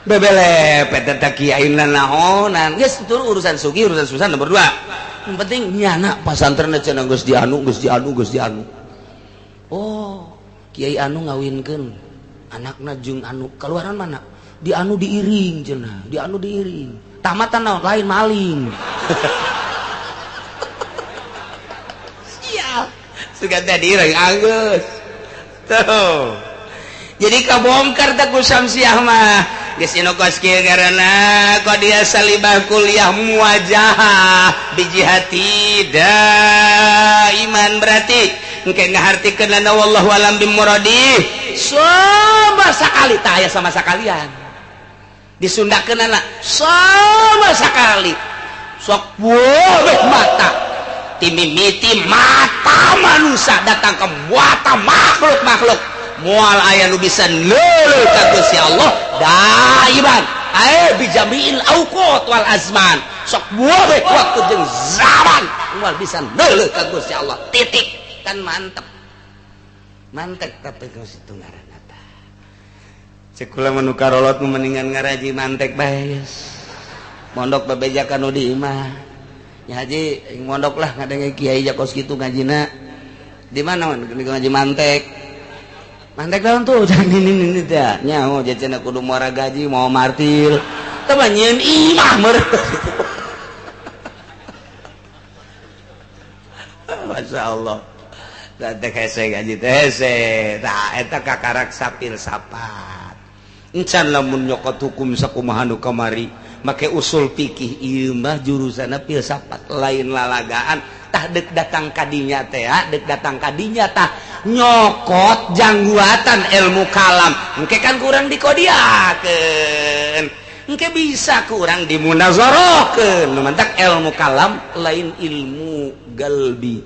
bebelepet eta kiai nanaonan geus itu urusan sugih urusan susah nomor 2 yang penting nyana pasantren cenah geus dianu geus dianu geus dianu. Oh kiai anu ngawinkeun anakna jeung anu keluaran mana di anu diiring cenah di anu diiring tamatan naon lain maling. Sial sugan teh diiring anggeus tuh jadi kabongkar teh ku Samsiah mah geus inokos kieu ngaranna qad salibah kuliah muwajahah bijihati daiman berarti engke ngahartikeun lana wallahu alam bimuradi sama sekali tah aya sama sekalian disundakeun anak sama sekali sok boleh mata timimiti mata manusia datang ke mata makhluk-makhluk moal aya nu bisa neuleuh ka Gusti Allah daiman ae bijamiil auqat wal azman sok boleh waktu jeung zaman moal bisa neuleuh ka Gusti Allah titik kan mantep mantep tapi geus itu ngaranna tah cek kula mah nu karolot mendingan ngaraji mantek bae geus mondok bebejakan nu di imah nya haji mondok lah ngadenge kiai jakos kitu ngajina di mana ngaji mantek mantek daun tuh jangan ini teh nyaho cenah kudu muara gaji mau martir teh mah nyieun imah meureun. Masya Allah teh hese gaji teh hese tah eta kakarak sapil sapat encan lamun nyokot hukum sakumaha nu kamari make usul fikih ieu mah jurusanna filsafat lain lalagaan tah deuk datang kadinya teh deuk datang kadinya tah nyokot jangguatan ilmu kalam engke kan kurang dikodiakeun engke bisa kurang dimunazarahkeun nu mantak ilmu kalam lain ilmu galbi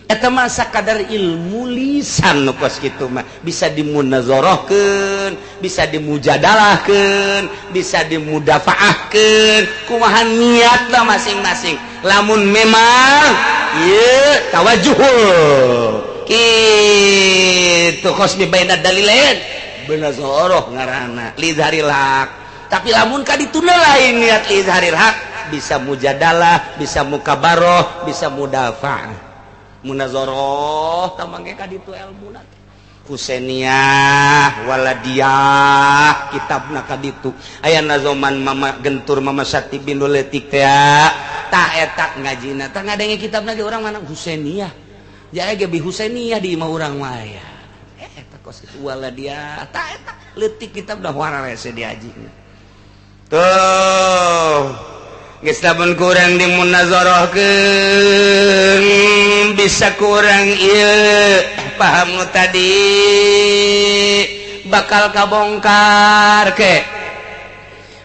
eta mah sakadar ilmu lisan nu kos kitu mah bisa dimunazarahkeun bisa dimujadalahkeun bisa dimudafaahkeun kumaha niatna masing-masing lamun memang ieu tawajuh kitu khosmi baina dalilain munazarah ngaranna lidharil haq tapi lamun ka dituna lain niat lidharil haq bisa mujadalah bisa mukabaroh bisa mudafaah munazarah tamangke ka ditu elmuna Husainiyah waladiyah kitabna ka ditu aya nazoman mama gentur mama Satibin nu leutik teh tah eta ngajina tah ngadenge kitabna ge urang mana Husainiyah Jaya ge bi Husainiyah di imah urang mah aya. Eta kos kitu wala dia ta eta leutik kitab dah wararese diaji. Tuh geus lamun kurang dimunazarahkeun bisa kurang ieu paham nu tadi bakal kabongkar ke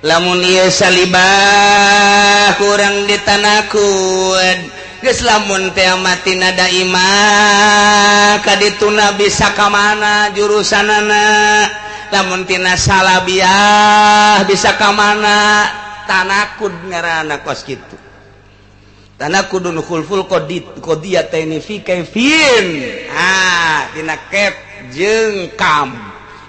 lamun ieu salibah kurang ditanakud geus lamun teh mati nada imah kadituna bisa ka mana jurusanana lamun tina salabiah bisa ka mana tanakud ngaranna kos kitu tanakudun khulful qadid qadiyataini fi kaifin ah tina kef jeung kam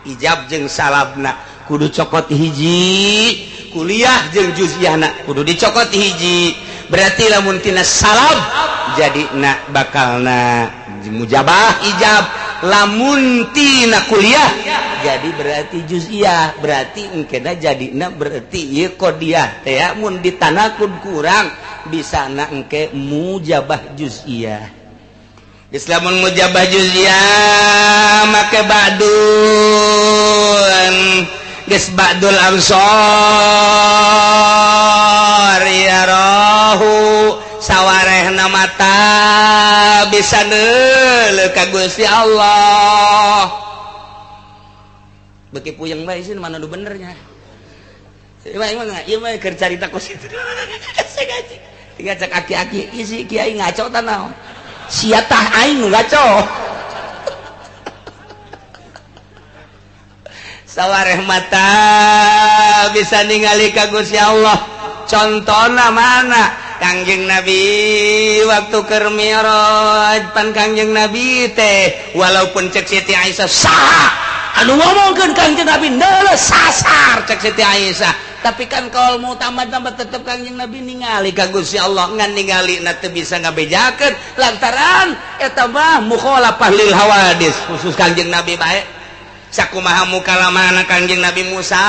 ijab jeung salabna kudu cokot hiji kuliah jeung juz'iyahna kudu dicokot hiji berarti lamun tina salab jadi na bakalna mujabah ijab lamun tina kuliah jadi berarti juz'iyah berarti engkena jadina berarti ieu qadiyah teh mun ditanakud kurang bisa na engke mujabah juz'iyah. Islamun mujabah juz'iyah make ba'dun geus ba'dul amsor ya rohu sawarehna mata bisa neuleuh ka Gusti Allah. Beki puyeng bae sih mana nu benernya. Ieu mah keur carita kos kitu. Saya tinggal cek aki-aki isi kiai ngaco ta naon. Sia tah aing nu ngaco. Sawareh mata bisa ningali ka Gusti Allah. Contona mana? Kangjeng Nabi waktu keur mi'raj pan Kangjeng Nabi teh walaupun cek Siti Aisyah saha anu ngomongkeun Kangjeng Nabi neuleuh sasar cek Siti Aisyah tapi kan kaul mutamad tambah tetep Kangjeng Nabi ningali ka Gusti Allah ngan ningali na teu bisa ngabejakeun lantaran eta mah mukhalafah lil hawadis khusus Kangjeng Nabi bae sakumaha mukalamana Kangjeng Nabi Musa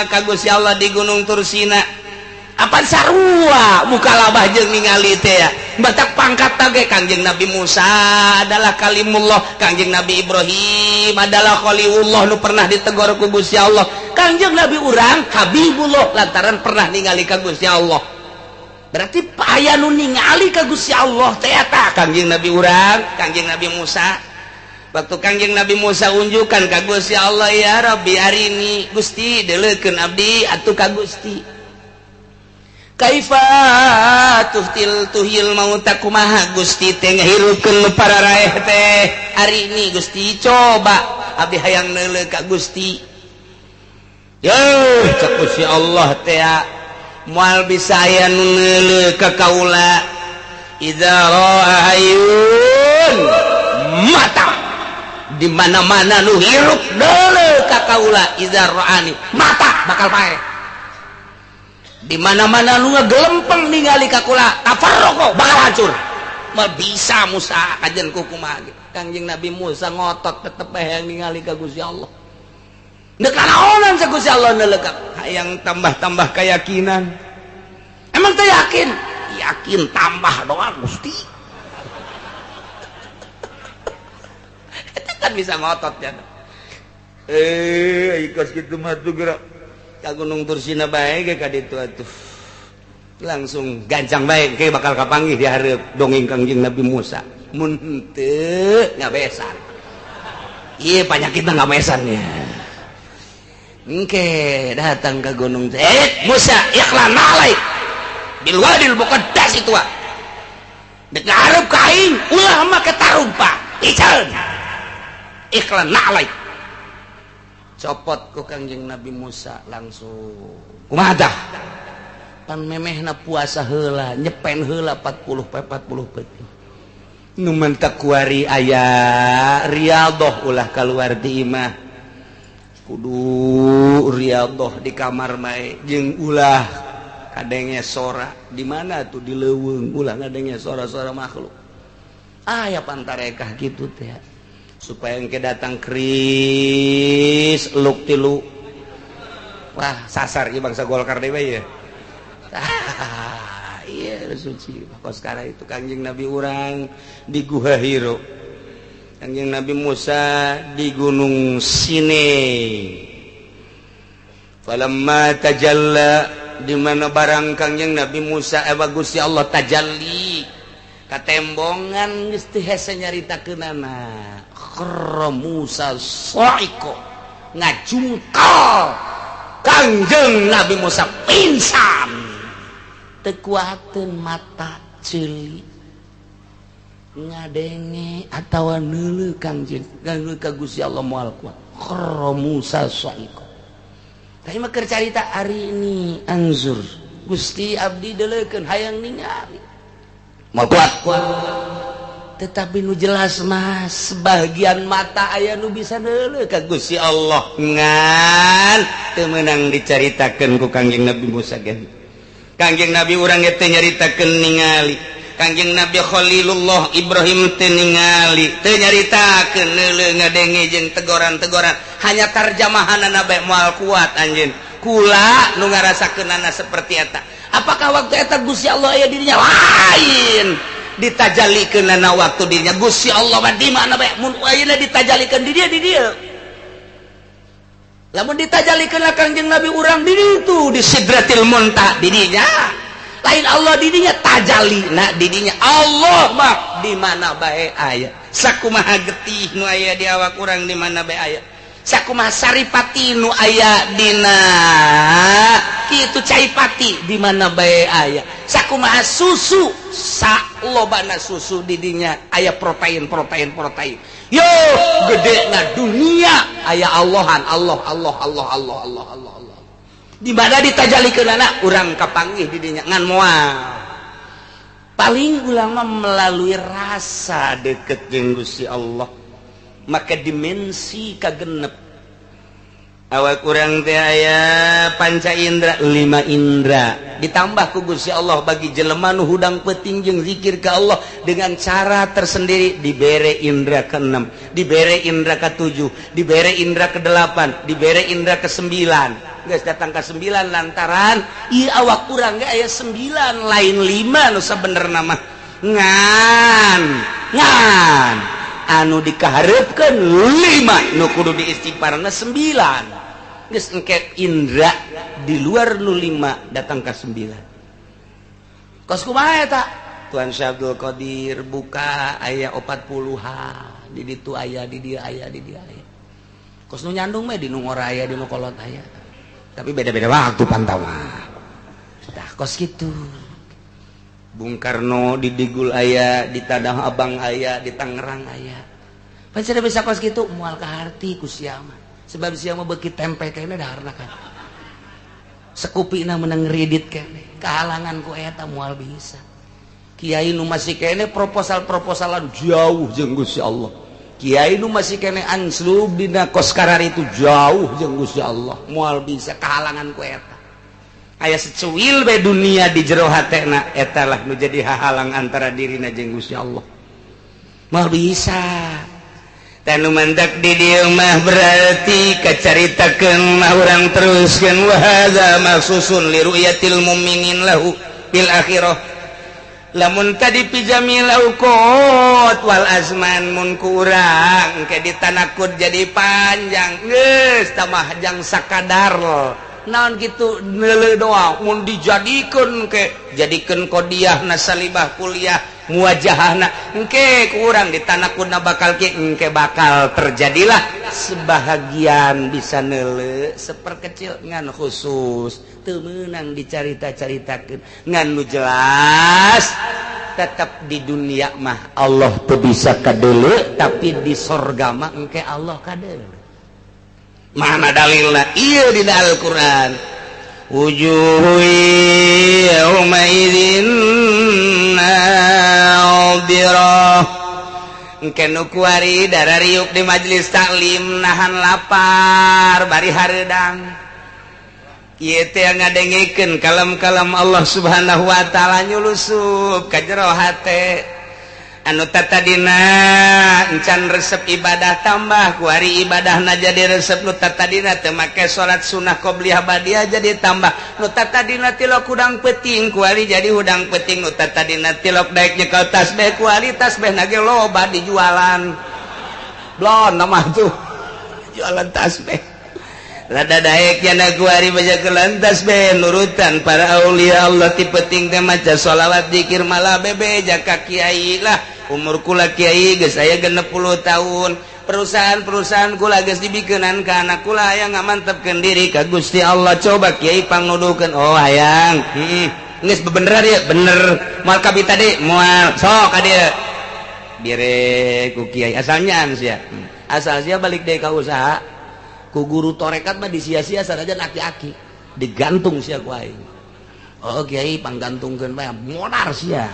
ka Gusti Allah di Gunung Tursina apan sarua mukalabah jeung ningali teh ya batak pangkat tage Kangjeng Nabi Musa adalah kalimullah Kangjeng Nabi Ibrahim adalah khalilullah nu pernah ditegor ku Gusti Allah Kangjeng Nabi urang Habibullah lantaran pernah ningali ka Gusti Allah berarti aya nu ningali ka Gusti Allah teh eta Kangjeng Nabi urang Kangjeng Nabi Musa waktu Kangjeng Nabi Musa unjukan ka Gusti Allah ya Rabbi arini Gusti deuleukeun abdi atuh ka Gusti kaifa tuhtil tuhil mauta kumaha Gusti teh ngahirupkeun nu pararaeh teh arini Gusti coba abdi hayang neuleuh ka Gusti yeuh cek Gusti Allah teh moal bisa aya nu neuleuh ka kaula idza ra'a hayyun mata di mana-mana nu hirup deuleuh ka kaula idza ra'ani mata bakal paeh di mana-mana nu ngagelempeng ningali ka kula tafarraqo bakal hancur. Moal bisa Musa kajen ku kumaha Kangjeng Nabi Musa ngotot tetep hayang ningali ka Gusti Allah. Deuk naonan sa Gusti Allah neuleuh ka hayang tambah-tambah keyakinan. Emang teh yakin? Yakin tambah doa Gusti. Eta kan bisa ngotot ya. Ikos kitu mah tuh gerak ka Gunung Tursina bae ge ka ditu atuh. Langsung gancang bae ke bakal kapanggih di hareup dongeng Kangjeng Nabi Musa. Mun henteu ngabesan. Ieu panyakitna ngabesan ya. Engke datang ke gunung teh. Musa ikhlan alaik bil wadil muqaddas itu. Dek ngarep ka aing ulah make tarumpa. Iceun. Ikhlan alaik. Copot ku Kangjeng Nabi Musa langsung kumaha tah pan memehna puasa heula nyepen heula 40 poe 40 peuting nu mentak kuari aya riyadhah ulah kaluar di imah kudu riyadhah di kamar mae jeung ulah kadenge sora di mana tuh di leuweung ulah ngadenge sora-sora makhluk aya pantarekah kitu teh supaya engke datang kris luk tilu wah sasar ieu bangsa Golkar deui ya. Iya suci. Kos sekarang itu Kangjeng Nabi urang di Guha Hiro, Kangjeng Nabi Musa di Gunung Sinai. Falamma tajalla, di mana barang Kangjeng Nabi Musa bagus ya Allah tajalli katembongan geus teu hese nyaritakeunana. Kharra Musa sa'iqa, ngajungkal Kangjeng Nabi Musa pingsan, teu kuateun mata ceuli ngadenge atawa neuleuh Kangjeng neuleuh ka Gusti Allah moal kuat. Kharra Musa sa'iqa. Tapi mah keur carita ari ini anzur Gusti abdi deuleukeun hayang ningali moal kuat. Tetapi nu jelas mah sebagian mata aya nu bisa neuleuh ka Gusti Allah ngan teu meunang dicaritakeun ku Kangjeng Nabi Musa ge. Kangjeng Nabi urang ge teu nyaritakeun ningali. Kangjeng Nabi Khalilullah Ibrahim teu ningali, teu nyaritakeun neuleuh ngadenge jeung tegoran-tegoran, hanya tarjamahanana bae moal kuat anjeun. Kula nu ngarasakeunana seperti eta. Apakah waktu eta Gusti Allah aya dirinya? Lain. Ditajalikeunana waktu dirinya Gusti Allah mah di mana bae mun ayeuna ditajalikeun di dieu di dieu. Lamun ditajalikeun Kangjeng Nabi urang di ditu di Sidratil Muntaha di dinya. Lain Allah di dinya tajalina di dinya. Allah mah di mana bae aya. Sakumaha getih nu aya di awak urang di mana bae aya. Sakumaha saripati nu aya dina kitu caipati di mana bae aya. Sakumaha susu salobana susu di dinya aya protein protein protein. Yo gede na dunia aya Allahan Allah Allah Allah Allah Allah Allah Allah. Di mana ditajalikeunana urang kapanggih di dinya ngan moal. Paling ulama melalui rasa deket jeung Gusti Allah maka dimensi kagenep awak urang teh aya panca indra 5 indra ditambah ku Gusti Allah bagi jelema nu hudang peuting jeung zikir ka Allah dengan cara tersendiri dibere indra ke-6, dibere indra ke-7, dibere indra ke-8, dibere indra ke-9. Geus datang ke 9 lantaran ieu awak urang ge aya 9 lain 5 nu sabenerna mah. Ngan ngan anu dikahareupkeun 5 nu kudu diistighfarna 9. Geus engke indra di luar nu 5 datang ke 9. Kos kumaha eta? Tuan Syekh Abdul Qadir buka aya 40-an di ditu aya di dieu aya di dieu aya. Kos nu nyandung mah di nu ngora aya di nu kolot aya. Tapi beda-beda waktu pantauan. Tah kos kitu. Bung Karno di Digul aya, di Tanah Abang aya, di Tangerang aya. Pan bisa kos kitu moal kaharti ku sia mah. Sebab sia mah beuki tempe kene daharna kan. Sekupina menang ngredit kene. Kahalangan ku eta moal bisa. Kiai nu masih kene proposal-proposalan jauh jeung Gusti Allah. Kiai nu masih kene anslub dina kos karar itu jauh jeung Gusti Allah. Moal bisa kahalangan ku eta. Aya secuil bae dunia di jero hatena eta lah nu jadi hahalang antara dirina jeung Gusti Allah. Moal bisa. Tanu mandak di dieu mah berarti kacaritakeun mah urang teruskeun wa hadza maksusun li ru'yatil mu'minin lahu fil akhirah. Lamun tadi pijamil auqat wal azman mun kurang ke ditanakud jadi panjang geus tamah jang sakadar naon kitu neuleuh doang mun dijadikeun ke jadikeun qodiah nasalibah kuliah muwajahna engke kurang ditanakudna bakal ke engke bakal terjadilah sebahagian bisa neuleuh seperkecil ngan khusus teu meunang dicarita-caritakeun ngan nu jelas tetap di dunia mah Allah teu bisa kadeuleu tapi di sorga mah engke Allah kadeuleu. Mana dalilna? Ieu dina Al-Qur'an. Wujuhu yauma idzin nadhirah. Engke nu kuari darariuk di majelis taklim nahan lapar bari hareudang. Ieu teh ngadengekeun kalam-kalam Allah Subhanahu wa taala nyulusup ka jero hate. Anu tatadina encan resep ibadah tambah ku hari ibadahna jadi resep, nu tatadina teu make salat sunah qobliyah badiah jadi tambah, nu tatadina tilok hudang peuting ku hari jadi hudang peuting, nu tatadina tilok daek nyekel tasbih ku hari tasbihna ge loba dijualan. Blon nama tuh jualan tasbih. Rada daek jana ku hari baca kelan tasbih nurutan para aulia Allah ti peuting teh maca sholawat zikir malah bebe jaka kiai lah. Umur kula kiai geus aya 60 tahun, perusahaan-perusahaan kula geus dibikeunan ka anak kula hayang ngamantepkeun diri ka Gusti Allah. Coba kiai pangnuduhkeun, oh hayang, heeh, geus bebener ieu, bener. Moal kabita deui, moal. Sok ka dieu. Bire ku kiai asalnya sia. Asal sia balik deui ka usaha. Ku guru torekat mah disia-sia sanajan aki-aki, digantung sia ku aing. Oh kiai panggantungkeun bae modar sia.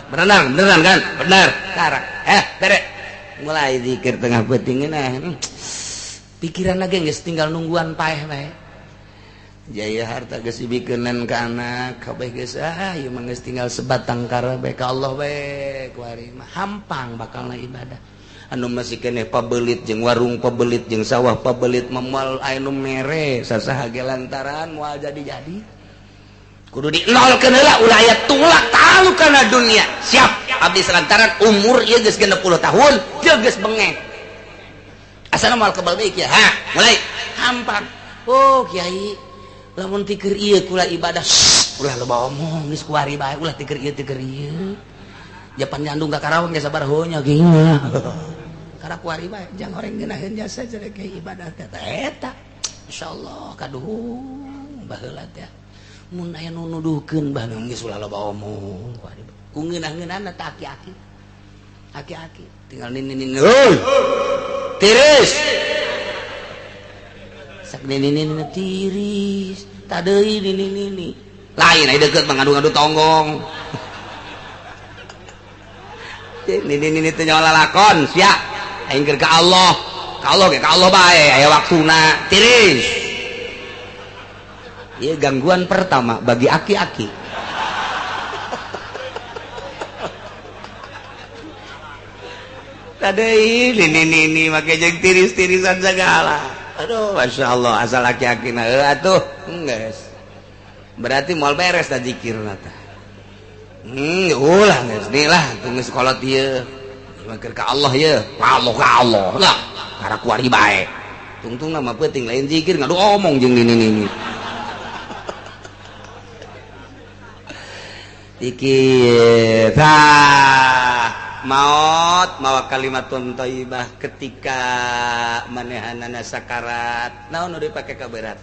Berenang, beneran kan? Bener. Karak. Bere. Mulai zikir tengah peuting nah. Pikiran lagi geus tinggal nungguan paeh bae. Jaya harta geus dibikeunan ka anak, kabeh geus ah ieu mah geus tinggal sebatang kara bae ka Allah bae kuari mah hampang bakalna ibadah. Anu masih keneh pabelit jeung warung pabelit jeung sawah pabelit moal aya nu mere sasaha ge lantaran moal jadi-jadi. Kudu di nolkeun heula ulah aya tulak talu kana dunia. Siap abdi selantaran umur ieu geus 60 tahun jeung geus bengek. Asana moal kebal deui kieu. Ha, mulai hampang. Oh kiai, lamun tikeur ieu kula ibadah, ulah loba omong geus kuari bae, ulah tikeur ieu tikeur ieu. Japan nyandung ka Karawang ge sabar heunya geuing. Kara kuari bae jang horeng ngeunaheun jasa jelek ibadah teh eta. Insyaallah kaduhung baheula teh. Mun aya nu nuduhkeun bah geus ulah loba omong ku ngeunah-ngeunahna teh aki-aki. Aki-aki tinggal nini-nini. Heuy. Tiris. Sak nini-nini tiris, tadeui nini-nini. Lain aya deukeut mah ngadu-ngadu tonggong. Nini-nini teh nyawa lalakon sia. Aing keur ka Allah. Ka Allah ge ka Allah bae aya waktuna. Tiris. Iya gangguan pertama bagi aki-aki. Tadi ini make jeung tiris-tirisan segala. Aduh, masya Allah asal aki-aki na atuh geus. Berarti moal beres da zikirna tah. Ulah geus deui lah tunggu sekolah ieu. Make ka Allah ieu, Allah ka Allah lah. Kara kuari bae. Tungtungna mah peuting lain zikir ngadu omong jeung nini-nini. Dikit maot mawa kalimatun thayyibah ketika manehanana sakarat naon nu dipake kaberat,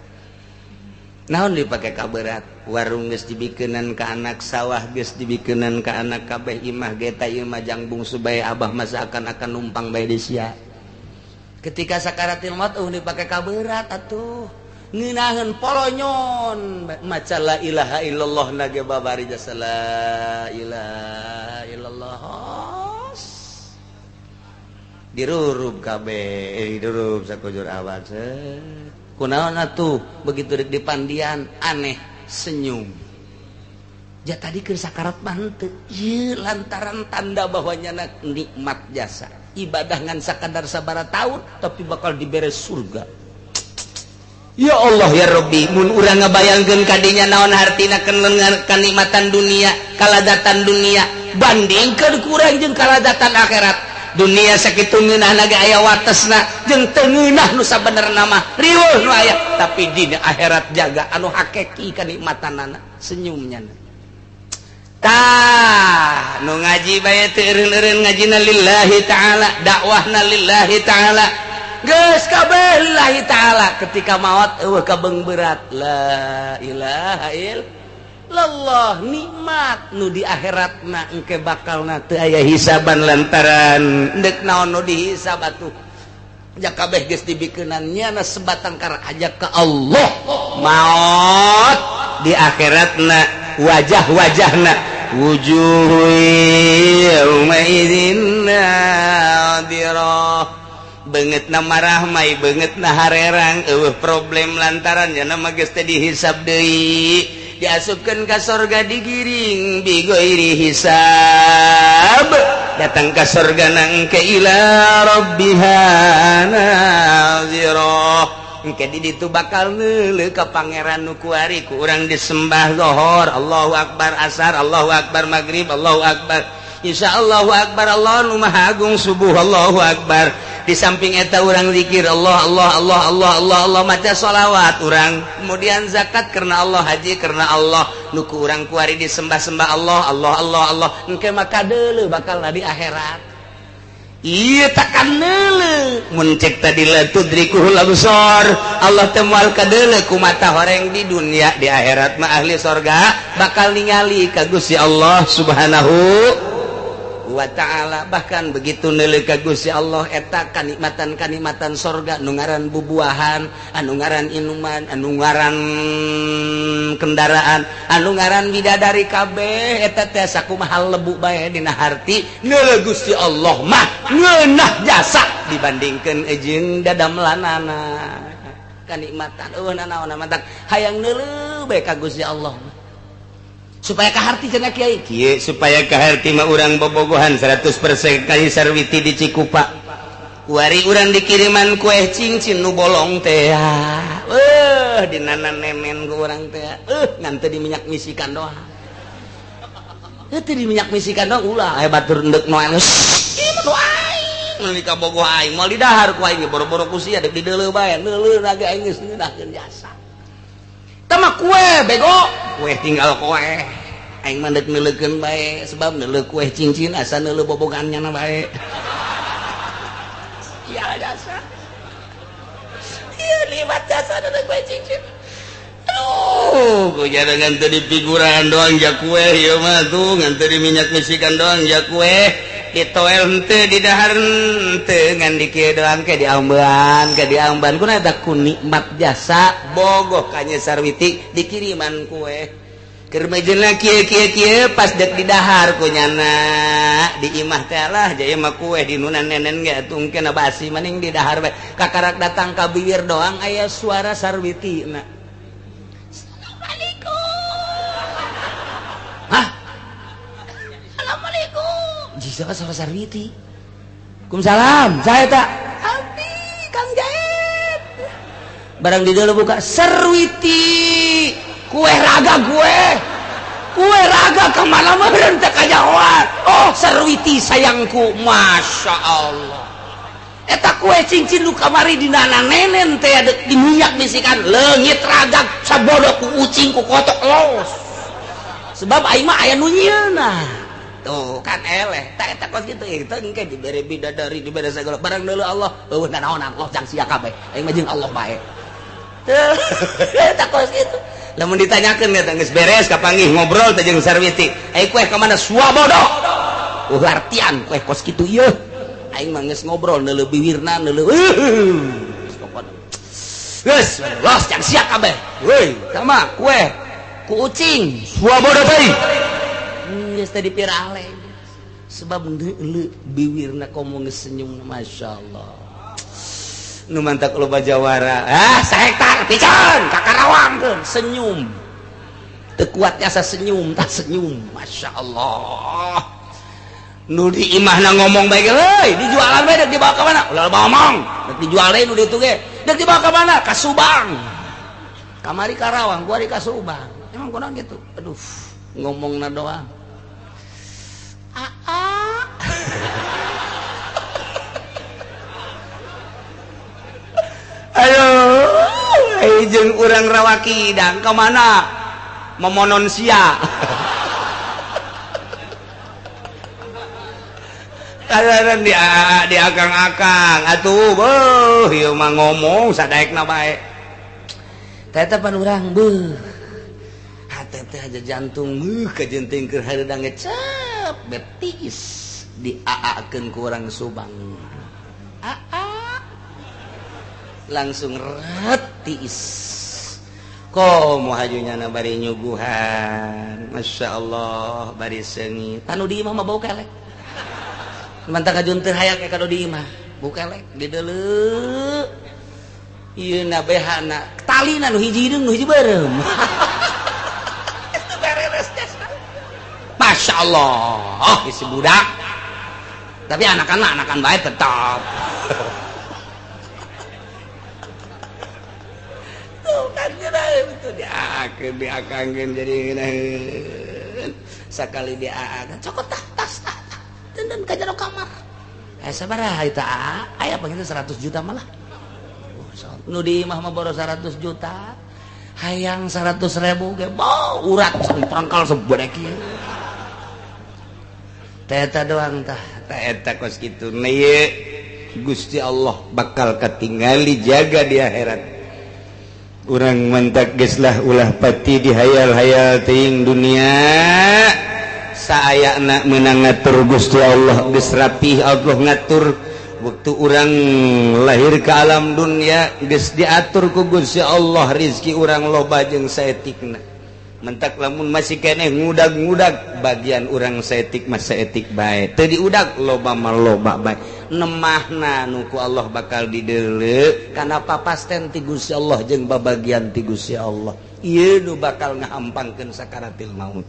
naon dipake kaberat, warung geus dibikeunan ka anak, sawah geus dibikeunan ka anak, kabeh imah ge ta ieu mah jang bungsu bae abah masa akan numpang bae di sia. Ketika sakaratil maut eueuh dipake kaberat atuh ngeunaheun polonyon maca la ilaha illallah nage babari jasa la ilaha illallah dirurub kabeh dirurub sakujur awak kunaon atuh begitu rek dipandian aneh senyum ja tadi keur sakarat mah henteu ieu lantaran tanda bahwa nyana nikmat jasa ibadah ngan sakadar sabaraha taun tapi bakal dibere surga. Ya Allah ya Rabbi, mun urang ngabayangkeun kadinya naon hartina kenikmatan dunia, kaladatan dunia, bandingkeun kurang jeung kaladatan akhirat. Dunia sakitu ngeunahna ge aya watesna jeung teu ngeunah nu sabenerna mah riweuh nu aya, tapi dina akhirat jaga anu hakiki kanikmatanana, senyumnya. Tah, nu ngaji bae teu eureun-eureun ngajina lillahi ta'ala, dakwahna lillahi ta'ala. Geus kabeh lillahi ta'ala ketika maot eueuh kabeng berat la ilaha illallah nikmat nu di akhiratna engke bakalna teu aya hisaban lantaran deuk naon nu dihisab atuh ja kabeh geus dibikeunan nyana sebatang kara aja ka Allah maot di akhiratna wajah-wajahna wujuhu yauma idzin nadirah banget na marahmai banget na harerang eueuh problem lantaran nya mah geus teh dihisab deui Diasupkeun ka sorga digiring bighairi hisab. Datang ka sorga nangke ila rabbiha nazirah. Engke di ditu bakal neuleuh ka pangeran nu kuari ku urang disembah zuhur, Allahu akbar, asar, Allahu akbar, maghrib, Allahu akbar, Insya Allahu akbar, Allah nu maha agung, subuh, Allahu akbar. Di samping eta urang zikir Allah Allah Allah Allah Allah Allah, maca sholawat urang, kemudian zakat karena Allah, haji karena Allah, nu ku urang kuari disembah-sembah Allah Allah Allah Allah. Engke maka deuleuh bakal di akhirat. Ieu takkan neuleuh mun cek tadi la tudrikuhul absar, Allah teh moal kadeuleuh ku mata horeng di dunia, di akhirat mah ahli sorga bakal ningali ka Gusti Allah Subhanahu wa ta'ala. Bahkan begitu neuleuh ka Gusti Allah eta kanikmatan-kanikmatan sorga, nu ngaran bubuahan, anu ngaran inuman, anu ngaran kendaraan, anu ngaran bidadari kabeh eta teh sakumaha lebu bae dina harti neuleuh Gusti Allah mah ngeunah jasa dibandingkeun jeung dadamlanana kanikmatan eueuh nanaon mantak hayang neuleuh bae ka Gusti Allah supaya kaharti cenah kiai kieu, supaya kaharti mah urang bobogohan 100% kali Sarwiti di Cikupa. Kuari urang dikiriman kue cincin nu bolong teh, dinana nemen ku urang teh, ngan teu di minyak misikan doang, teu di minyak misikan doang ulah aya batur endek noel ieu mah nu aing nu kabogoh aing moal didahar ku aing boro-boro ku sia deuk dideuleuh bae neuleuh ge aing geus ngeunahkeun jasa. Tama kue bego, kue tinggal kue. Aing mah deuk neuleukeun bae sebab neuleuh kue cincin asa neuleuh bobogannya na bae. Iya jasa. Iya nikmat jasa neuleuh kue cincin. Aduh, ku jangan teu dipiguran doang ja kue ieu mah tuh, ngan teu diminyak misikan doang ja kue. Ditoel henteu didahar henteu ngan di kieu doang ke diamban, ke diamban kuna eta ku nikmat jasa bogoh ka Nya Sarwiti dikiriman kue. Keur mejeuna kieu kieu kieu pas dek didahar ku nyana di imah teh lah jaya mah kue di nunan nenen ge atuh engke na basi maning didahar bae. Kakarak datang ka bibir doang aya suara Sarwiti na. Assalamualaikum. Hah? Assalamualaikum. Jika sama Sarwiti. Waalaikumsalam. Saya tak. Abdi Kang Jaib. Barang di dalam buka Sarwiti. Kue raga gue. Kue raga kemana meureun teh kajahoan. Oh, Sarwiti sayangku. Masya Allah. Eta kue cincin nu kamari dina nenen teh di minyak misikan leungit raga sabodo ku ucing ku kotok los. Sebab aing mah aya nu nyieunna. Tuh kan eleh tak eta kos kitu eta engke dibere bidadari dibere segala barang deuleu Allah eueuh nanaonan Allah jang sia kabeh aing mah jeung Allah bae. Teu eta kos kitu lamun ditanyakeun eta geus beres kapanggih ngobrol teh jeung Sarwiti ai kue ka mana suabodo eueuh artian kue kos kitu ieu aing mah geus ngobrol neuleuh biwirna neuleuh geus pokona geus los jang sia kabeh euy sama kue ku ucing suabodo teh geus teh dipirale sebab neuleuh biwirna komo geus senyum masyaallah nu mantak loba jawara ah sahektar pican ka Karawang senyum teu kuat asa senyum tah senyum masyaallah nu di imahna ngomong bae ge euy dijualan bae deuk dibawa ka mana ulah ngomong deuk dijual deui nu ditu ge deuk dibawa ka mana ka Subang kamari Karawang kuari ka Subang emang kunaon kitu aduh ngomongna doang aa ayo jeung urang Rawakidang ka mana memonon sia kalaran di akang-akang atuh beuh ieu mah ngomong sadaekna bae teh teh pan urang beuh hate teh aja jantung beuh kajenting keur hareudang ngecep betis diaakeun ku urang Subang aa langsung retis komo hajunya na bari nyuguhan Masya Allah bari seungit tanu di imah mah bau kelek mantap kajun teu hayang ka di imah bau kelek dideuleu ieu na behana talina nu hiji hideung nu hiji beureum. Masya Allah isi budak. Tapi anakan mah anakan baik tetap. Tuh kan itu diakeun diakangkeun jadi sakali diakan cokot tah tas tah dan ka jero kamar. Sabaraha eta aya panggil 100 juta malah. Nu di imah mah boros 100 juta. Hayang 100 ribu ge bau urat prangkal sebodek ieu. Teh eta doang tah, tah eta kos kitu. Nah ieu Gusti Allah bakal katingali jaga di akhirat. Urang mantak geus lah ulah pati dihayal-hayal teuing dunia. Saayana meunang ngatur Gusti Allah geus rapih Allah ngatur. Waktu urang lahir ke alam dunia geus diatur ku Gusti Allah rizki urang loba jeung saetikna. Mentak lamun masih keneh ngudag-ngudag bagian urang saetik mah saetik bae. Teu diudag loba mah loba bae. Nemahna nu ku Allah bakal dideuleu kana papasten ti Gusti Allah jeung babagian ti Gusti Allah. Ieu nu bakal ngahampangkeun sakaratil maut.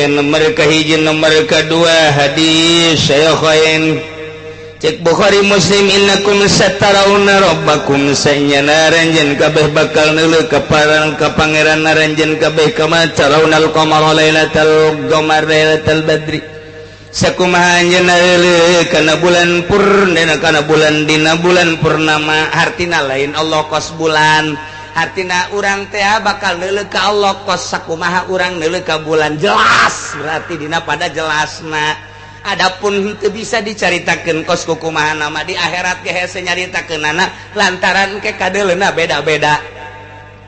Nomor kahiji nomor kedua hadis Syaikhain cek Bukhari Muslim innakum satarawna rabbakum sanyana ranjeun kabeh bakal neuleuh ka pangeran ranjeun kabeh kama tarawnal qamara lailatal qamar lailatal badri sakumaha anjeun neuleuh kana bulan purnama kana bulan dina bulan purnama hartina lain Allah kos bulan hartina urang teh bakal neuleuh ka Allah kos sakumaha urang neuleuh ka bulan jelas berarti dina pada jelasna. Adapun teu bisa dicaritakeun kos kukumaha nama di akhirat ge hese nyaritakeunana lantaran ke kadeuleuna beda-beda.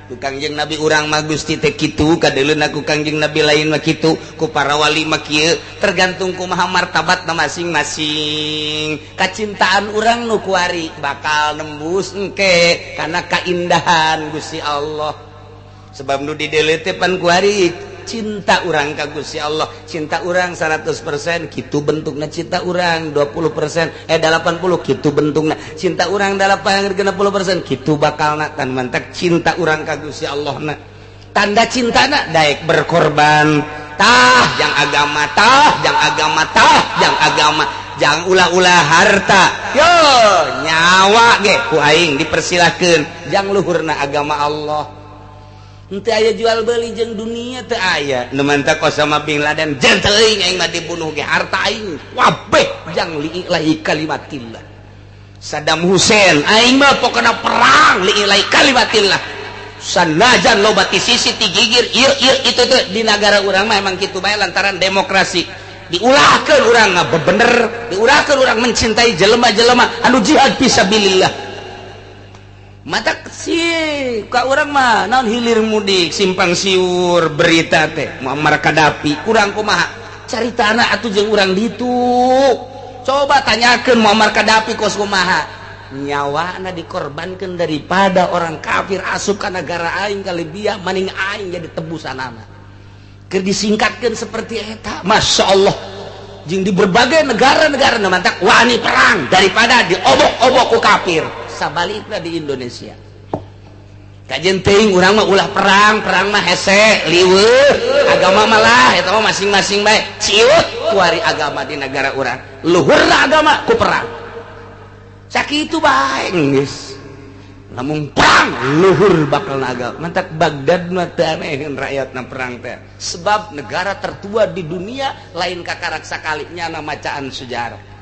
Ku Kangjeng Nabi urang mah Gusti teh kitu, kadeuleuna ku Kangjeng Nabi lain mah kitu, ku para wali mah kieu, tergantung kumaha martabatna masing-masing. Kacintaan urang nu kuari bakal nembus engke kana kaindahan Gusti Allah. Sebab nu dideuleu teh pan kuari cinta urang ka Gusti Allah, cinta urang 100% kitu bentukna, cinta urang 20% 80 kitu bentukna, cinta urang 80% kitu bakalna. Tan mantak cinta urang ka Gusti Allah na. Tanda cintana daek berkorban tah jang agama, tah jang agama, tah jang agama, jang ulah-ulah harta yo nyawa ge ku aing dipersilahkeun jang luhurna agama Allah. Henteu aya jual beli jeung dunia teu aya. Nu mantak Osama bin Laden jeung teuing aing mah dibunuh ge harta aing wabeh jang li'ilahi kalimatillah. Saddam Hussein aing mah pokona perang li'ilahi kalimatillah. Sanajan loba ti sisi ti gigir ieu ieu itu teh di nagara urang mah emang kitu bae lantaran demokrasi. Diulahkeun urang ngabebener, diulahkeun urang mencintai jelema-jelema anu jihad fisabilillah. Mata sih ka urang mah naon hilir mudik simpang siur berita teh Muammar Gaddafi kurang kumaha caritana atuh jeung urang ditu. Coba tanyakeun Muammar Gaddafi kos kumaha nyawana dikorbankeun daripada orang kafir asup ka nagara aing ka Libya maning aing jadi tebusanana. Keur disingkatkeun seperti eta Masya Allah jeung di berbagai negara-negara mantak wani perang daripada diobok-obok ku kafir. Sabalikna di Indonesia kajen teuing urang mah ulah perang, perang mah hese liweuh agama malah eta mah masing-masing bae ciut kuari agama di negara urang luhurna agama ku perang sakitu bae geus lamun perang luhur bakal agama mantak Baghdad mah teu aneheun rakyatna perang teh sebab negara tertua di dunia lain kakarak sakali nyana macaan sejarah.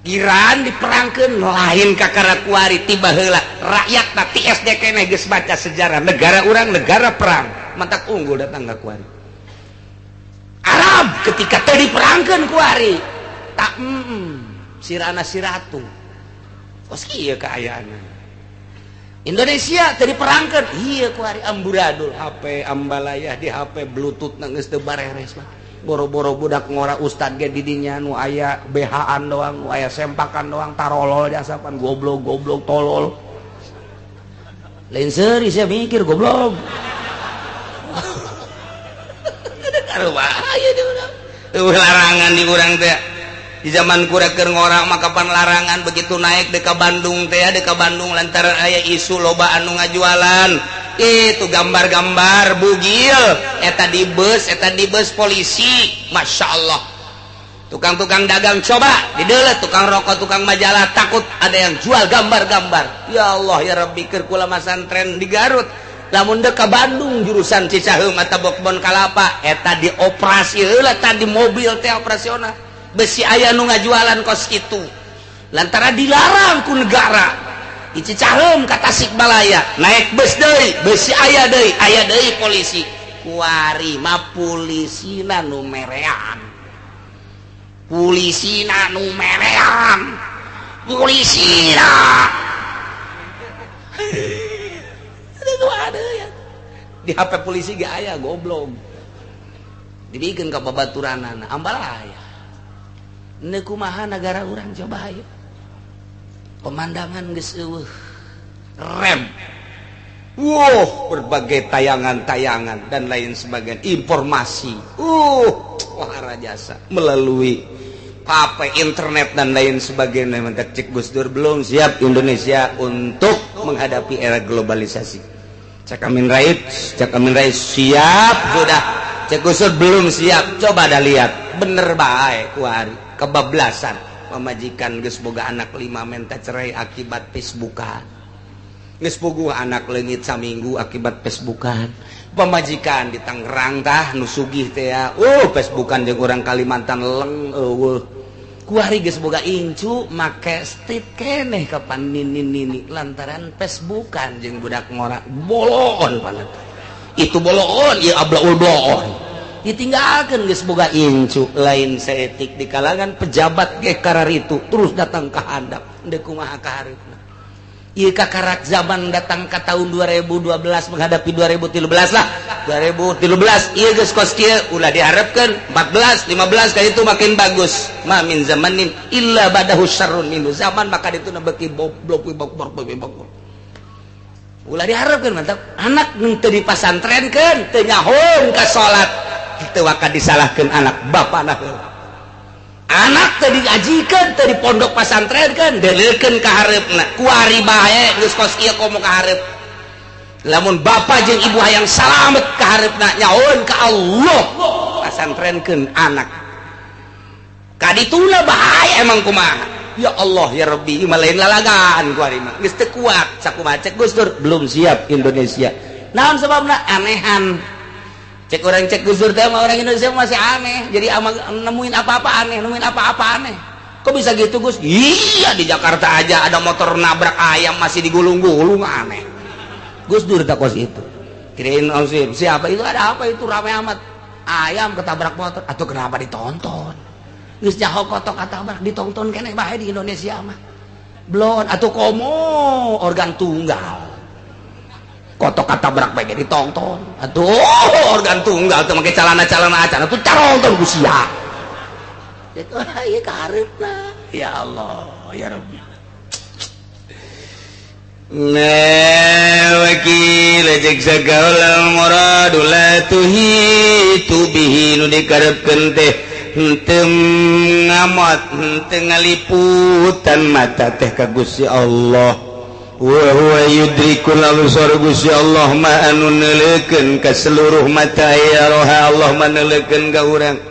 Iran diperangkeun lain kakara kuari tiba heula rakyatna ti SD keneh geus baca sejarah negara urang negara perang mantak unggul datang ka kuari. Arab ketika teu diperangkeun kuari tak sirana siratu kos kieu kaayaanna. Indonesia teu diperangkeun ieu kuari amburadul HP ambalayah di HP Bluetooth na geus teu bareres lah. Boro-boro budak ngora ustad ge di dinya nu aya BH-an doang, nu aya sempakan doang, tarolol jasapan goblok-goblok tolol. Lain seuri sia mikir goblok. Ada karuba aya di urang. Eueuh larangan di urang teh. Di zaman kura keur ngora mah kapan larangan begitu naik deka Bandung teh, deka Bandung lantaran aya isu loba anu ngajualan itu gambar-gambar bugil eta di bus polisi. Masya Allah, tukang-tukang dagang coba didelet, tukang rokok, tukang majalah, takut ada yang jual gambar-gambar. Ya Allah ya Rabbi, keur kula masantren di Garut, lamun dek ka Bandung jurusan Cicaheum atau Kebon Kalapa, eta dioperasi heula tadi mobil teh operasional besi aya nu ngajualan kos itu lantaran dilarang ku negara. Di Cicaheum ka Tasikmalaya naik bus deui, besi aya deui polisi. Kuari mah polisina nu merean, polisina nu merean, polisina. Aduh, ada ya di HP polisi gak aya, goblok, dibikin ke babaturanana ambal aya. Ini kumaha negara urang, coba ayo. Pemandangan geus eueuh rem. Wow, berbagai tayangan-tayangan dan lain sebagainya, informasi. Wah jasa melalui apa internet dan lain sebagainya. Mentak cek Gus Dur, belum siap Indonesia untuk menghadapi era globalisasi. Cak Amin Rais, cak Amin Rais siap sudah. Cek Gus Dur belum siap. Coba dah lihat, bener baik kuari kebablasan. Pamajikan geus boga anak 5 minta cerai akibat Facebookan, geus puguh anak leungit saminggu akibat Facebookan. Pamajikan di Tangerang tah nu sugih teh ya, Facebookan jeung urang Kalimantan leng eueuh. Kuari geus boga incu make street keneh kapan nini nini lantaran Facebookan jeung budak ngora boloon panet itu boloon ieu ablaul bloon ditinggalkan. Geus boga incu lain seetik di kalangan pejabat ge kararitu terus datang ke handap. Deuk kumaha ka hareupna ieu kakarak zaman datang ke tahun 2012 menghadapi 2013 lah. 2013 ieu geus kos kieu, ulah diharapkeun 14 15 kali itu makin bagus. Ma min zamanin illa badahu syarrun minhu, zaman maka itu beuki goblok goblok goblok. Ulah diharapkeun, mantap anak nu teu dipasantrenkeun teu nyahoeun ka salat teu waka disalahkeun anak bapana heula. Anak teu diajikeun, teu di pondok pasantrenkeun, deleukeun ka hareupna. Kuari bae geus kos ieu komo ka hareup. Lamun bapa jeung ibu hayang salamet ka hareupna, nyahoeun ka Allah, pasantrenkeun anak. Kadituna bahaya emang kumaha. Ya Allah ya Rabbi, mah lain lalagaan kuari mah geus teu kuat. Sakumaha cek Gus Dur, belum siap Indonesia. Naon sebabna? Anehan. Cek orang cek Gus Dur teh mah orang Indonesia masih aneh. Jadi ama nemuin apa-apa aneh, nemuin apa-apa aneh. Kok bisa gitu, Gus? Iya, di Jakarta aja ada motor nabrak ayam masih digulung-gulung, aneh. Gus Dur tak kos itu. Kirain siapa itu, ada apa itu rame amat, ayam ketabrak motor atau kenapa ditonton? Geus nyaho kotok ketabrak ditonton keneh bae di Indonesia mah. Blon atau komo organ tunggal. Kotok ketabrak bae ditonton. Atuh organ tunggal teu make calana-calana acan atuh caronton ku sia. Itu ieu kahareupna. Ya Allah, ya Rabbi. Nah, wakil cek sagaula muradu la tuhitu bihi, nu dikarepkeun teh henteu ngamot, henteu ngaliputan mata teh ka Gusti Allah. Wa huwa yudrikul absar, Gusti Allah mah anu neuleukeun ka seluruh mata, ya roha Allah mah neuleukeun ka urang.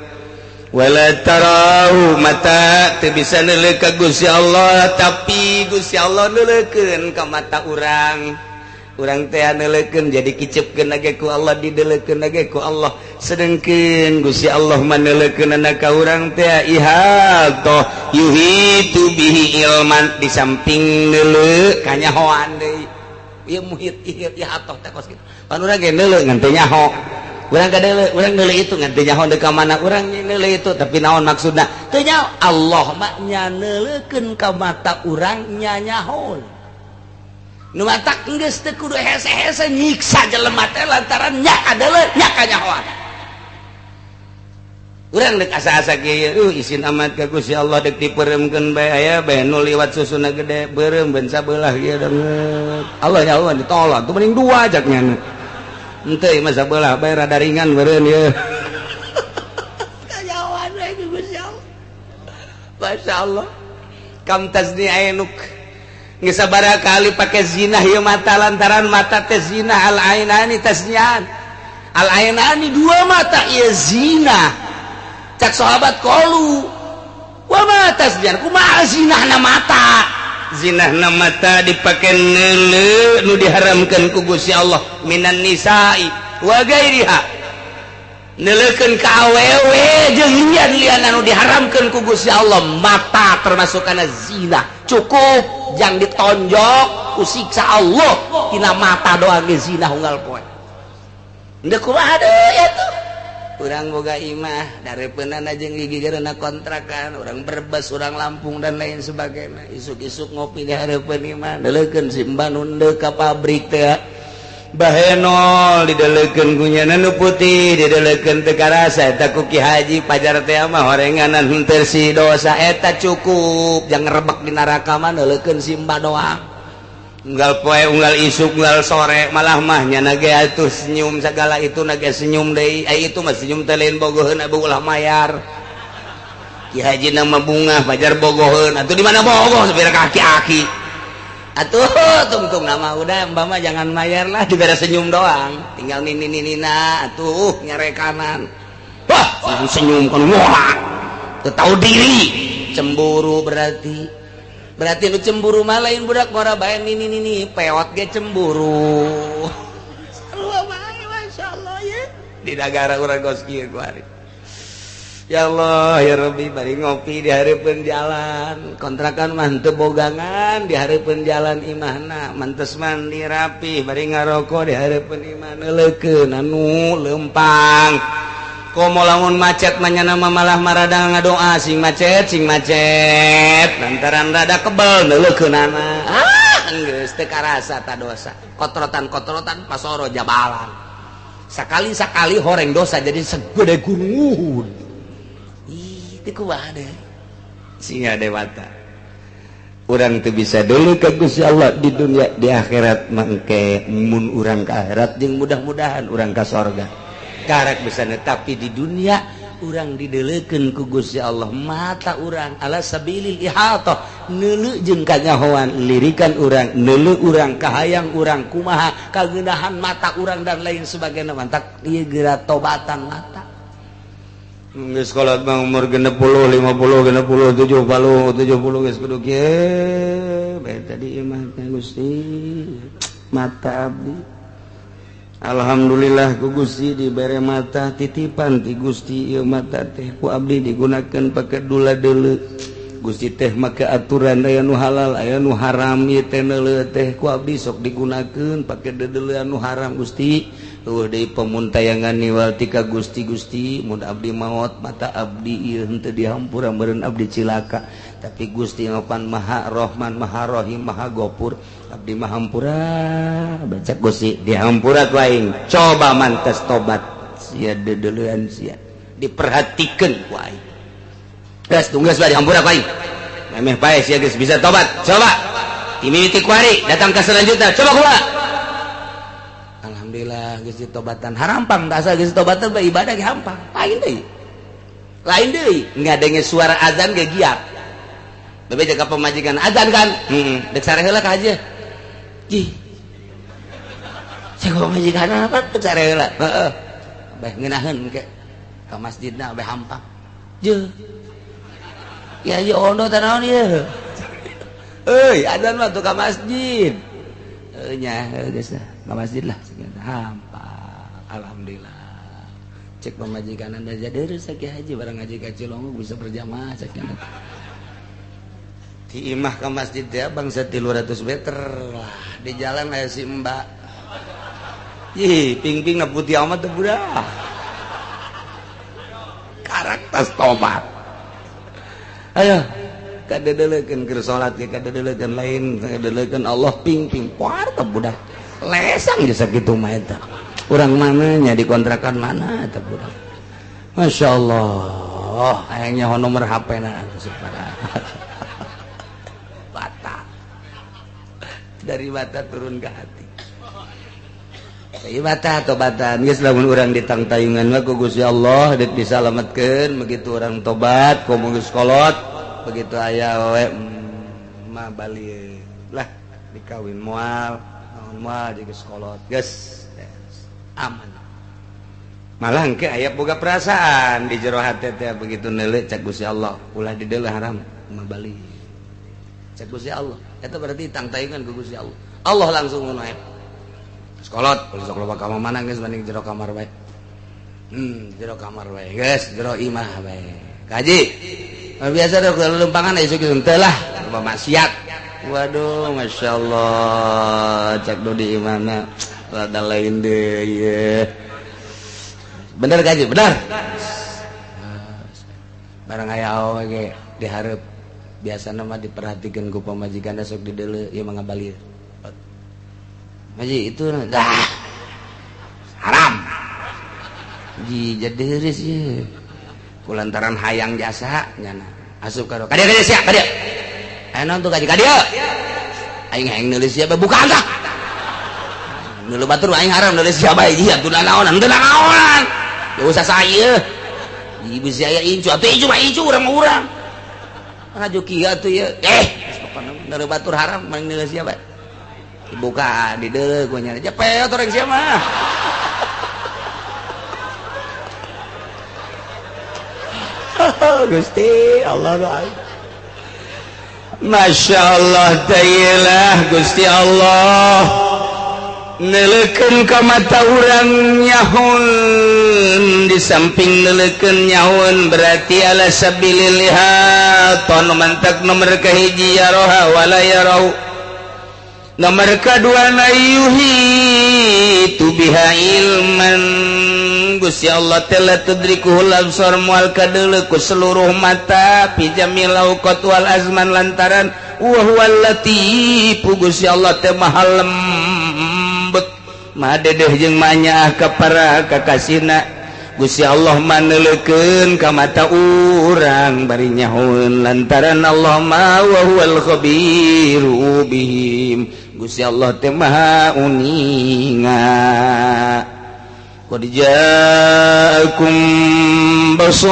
Wala tarahu, mata teu bisa neuleuh ka Gusti Allah, tapi Gusti Allah neuleukeun ka mata urang. Urang teh neuleukeun jadi kicepkeun ge ku Allah, dideleukeun ge ku Allah, sedengkeun Gusti Allah mah neuleukeunana ka urang teh ihatoh yuhitu bihi ilman, di samping neuleuh kanyahoan deui. Ieu muhit ieu ihatoh teh kos kitu pan urang ge neuleuh ngan teu nyaho. Urang kadeuleu, urang neuleuh itu ngan teu nyaho deuk ka mana urang neuleuh itu, tapi naon maksudna? Teu nyaho. Allah mah nya neuleukeun ka mata urang nya nyaho. Nu matak geus teu kudu hese-hese nyiksa jelema teh lantaran nya kadeuleu nya kanyahoan. Urang deuk asa-asa kieu, isin amat ka Gusti Allah deuk dipeureumkeun bae aya bae nu liwat susuna gede beureum ben sabelah kieu danget. Allah nyahoan ditolak, tuh mending dua jak nyana. Henteu mah sabelah bae rada ringan beureun ieu. Kanyahoan we ku Gusti Allah. Masya Allah. Kam tazni ainuk. Geus sabaraha kali pake zina ieu mata lantaran mata teh zina al ainani tasnian. Al ainani dua mata ieu zina. Cak sahabat qalu wa ma tasnian kumaha zinahna mata? Zinahna mata dipake neuleu nu diharamkeun ku Gusti Allah minan nisa'i wa gairiha. Neuleukeun ka awewe jeung lian-lian anu diharamkeun ku Gusti Allah mata termasuk kana zina. Cukup jang ditonjok ku siksa Allah tina mata doang ge zina unggal poe. Ndeu kumaha deui atuh? Urang boga imah dareupeunana jeung gigigeurna kontrakan, urang Brebes, urang Lampung dan lain sebagainya. Isuk-isuk ngopi di hareupeun imah, neuleukeun si mbah nu ndeu ka pabrik teh. Bahenol didelekeun ku nyana nu putih didelekeun teu karasa eta ku Ki Haji pajar teh mah horenganan henteu si dosa eta cukup jang rebek di neraka mah neuleukeun si mbah doang. Unggal poe unggal isuk unggal sore malah mah nyana ge atuh senyum segala itu na ge senyum deui ai itu mah senyum teh lain bogoheun ulah mayar. Ki Haji na mah bungah pajar bogoheun atuh di mana bogoh sapira kaki-aki. Atuh tungtung nama udah mbak mah jangan mayar lah dibere senyum doang tinggal nini nina atuh nyarekanan wah senyum kan wah teu tahu diri cemburu berarti berarti nu cemburu mah lain budak ngora bae nini nini peot ge cemburu sarua bae masyaallah ya di nagara urang geus kieu ku ari. Ya Allah ya Rabbi bari ngopi di hareupeun jalan kontrakan mah teu bogangan di hareupeun jalan imahna mantes mandi rapi bari ngaroko di hareupeun imah neuleukeun anu leumpang komo lamun macet mah nyana mah malah marada ngadoa sing macet lantaran rada kebel neuleukeunana ah geus teu karasa ta dosa kotrotan-kotrotan pasoro jabalan sakali-sakali horeng dosa jadi segede gunung. Singa dewata urang teu bisa dulu ke Gusti Allah di dunia di akhirat mangke mun urang ka akhirat jeung mudah-mudahan urang ka sorga karak bisa tapi di dunia urang dideulekeun ku Gusti Allah mata urang ala sabilil ihatah neuleu jeung kanyahoan lirikan urang neuleu urang kahayang urang kumaha kageunahan mata urang dan lain sebagainya mantak ieu geura tobatan mata. Geus kolot mah umur 60, 50, 60, 70, 70 geus kudu kieu bae tadi imah teh Gusti mata abdi. Alhamdulillah ku Gusti dibere mata titipan ti Gusti ieu mata teh ku abdi digunakeun pake dula deuleu. Gusti teh make aturan aya nu halal aya nu haram ieu teh neuleuh teh ku abdi sok digunakeun pake deudeuleun nu haram Gusti. Eueuh deui pemuntayangan niwal tika Gusti Gusti mun abdi maot mata abdi ieu henteu dihampura meureun abdi cilaka tapi Gusti ngopan Maha Rahman Maha Rahim Maha Gopur abdi mah hampura baca Gusti dihampura ku aing coba mantes tobat sia deudeuleun sia diperhatikeun ku aing geus tunggu geus dihampura ku aing memeh pae sia geus bisa tobat coba timiti ku ari datang ke selanjutnya coba kumaha. Alhamdulillah geus ditobatan harampang tak asal geus ditobatan bae ibadah ge hampang lain deui ngadenge suara azan ge giat bebe jaga pemajikan azan kan heeh dek sare heula ka haji jih cek pemajikan apa dek sare heula heeh bae ngeunaheun ke ka masjidna bae hampang jeuh ya ieu ondo teh naon ieu euy azan mah tuh ka masjid nya geus ka masjid lah hampang alhamdulillah cek pemajikan anda jadi rezeki haji barang ngaji ka Cilongok bisa berjamaah cek di imah ke masjid ya bangsa 300 meter lah di jalan aya si mbak ih ping-ping na putih amat teh budak karakter tobat ayo kadedelekeun keur salat ge kadedelekeun lain kadedelekeun Allah ping-ping poar teh budak lesang jasa kitu mah eta urang mananya di kontrakan mana eta budak Masya Allah hayangnya nomor HP na bata dari bata turun ke hati. Bata tobatan geus lamun urang ditangtayungan mah ku Gusti Allah deuk disalametkeun begitu urang tobat komo geus kolot Begitu aya awewe mah balik lah dikawin moal naon moal jeung sekolot geus aman. Malah engke aya boga perasaan di jero hate teh begitu neuleuh cak Gusti Allah ulah dideuleuh haram mah balik cak Gusti Allah. Eta berarti tangtayungan ku Gusti Allah. Allah langsung ngono aya sekolot ulah sok loba ka mana geus mending jero kamar bae. Jero kamar bae geus jero imah bae. Kaji biasa dok lumpangan aya kitu teh lah loba maksiat. Waduh masyaallah cak Dodi imahna rada lain deui ye. Bener kaji bener. Barang aya awewe ge dihareup biasana mah diperhatikeun ku pamajikan sok dideuleu ieu mah ngabalir. Maji itu dah haram. Ji jadi heureus ieu. Kulantaran hayang jasa nyana asup ka ka dieu ka dieu sia ka dieu. Aya naon tuh kaji ka dieu. Aing hayang neulis sia bae buka tah. Neuleuh batur aing haram neulis sia bae ieu atuh naonan teu naonan. Ya usah saya. Ibu sia incu atuh incu mah incu urang mah urang. Ngajo kieu atuh ieu. Pokona neuleuh batur haram mending neulis sia bae. Dibuka dideuleuh ku nya cepet orang sia mah. Gusti Allah doa. Masya Allah ta'ala Gusti Allah neleukeun ka mata urang nyahun di samping neleukeun nyahun berarti ala sabilil ihatan mantak nomor kahiji yaroha wala yarau nomor kadua yuhi tu biha ilman Gusti Allah telah tudrikuhul absar mual kadeuleu ku seluruh mata fi jamil awqat wal azman lantaran wa huwal latif Gusti Allah teh maha lembut maha dedeh jeung manyaah ka para kakasihna Gusti Allah maneleukeun ka mata urang bari nyahoeun lantaran Allah ma wa huwal khabiru bihim Gusti Allah teh maha uninga. Qad ja'akum basairu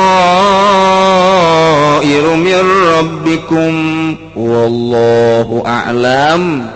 min rabbikum wallahu a'lam.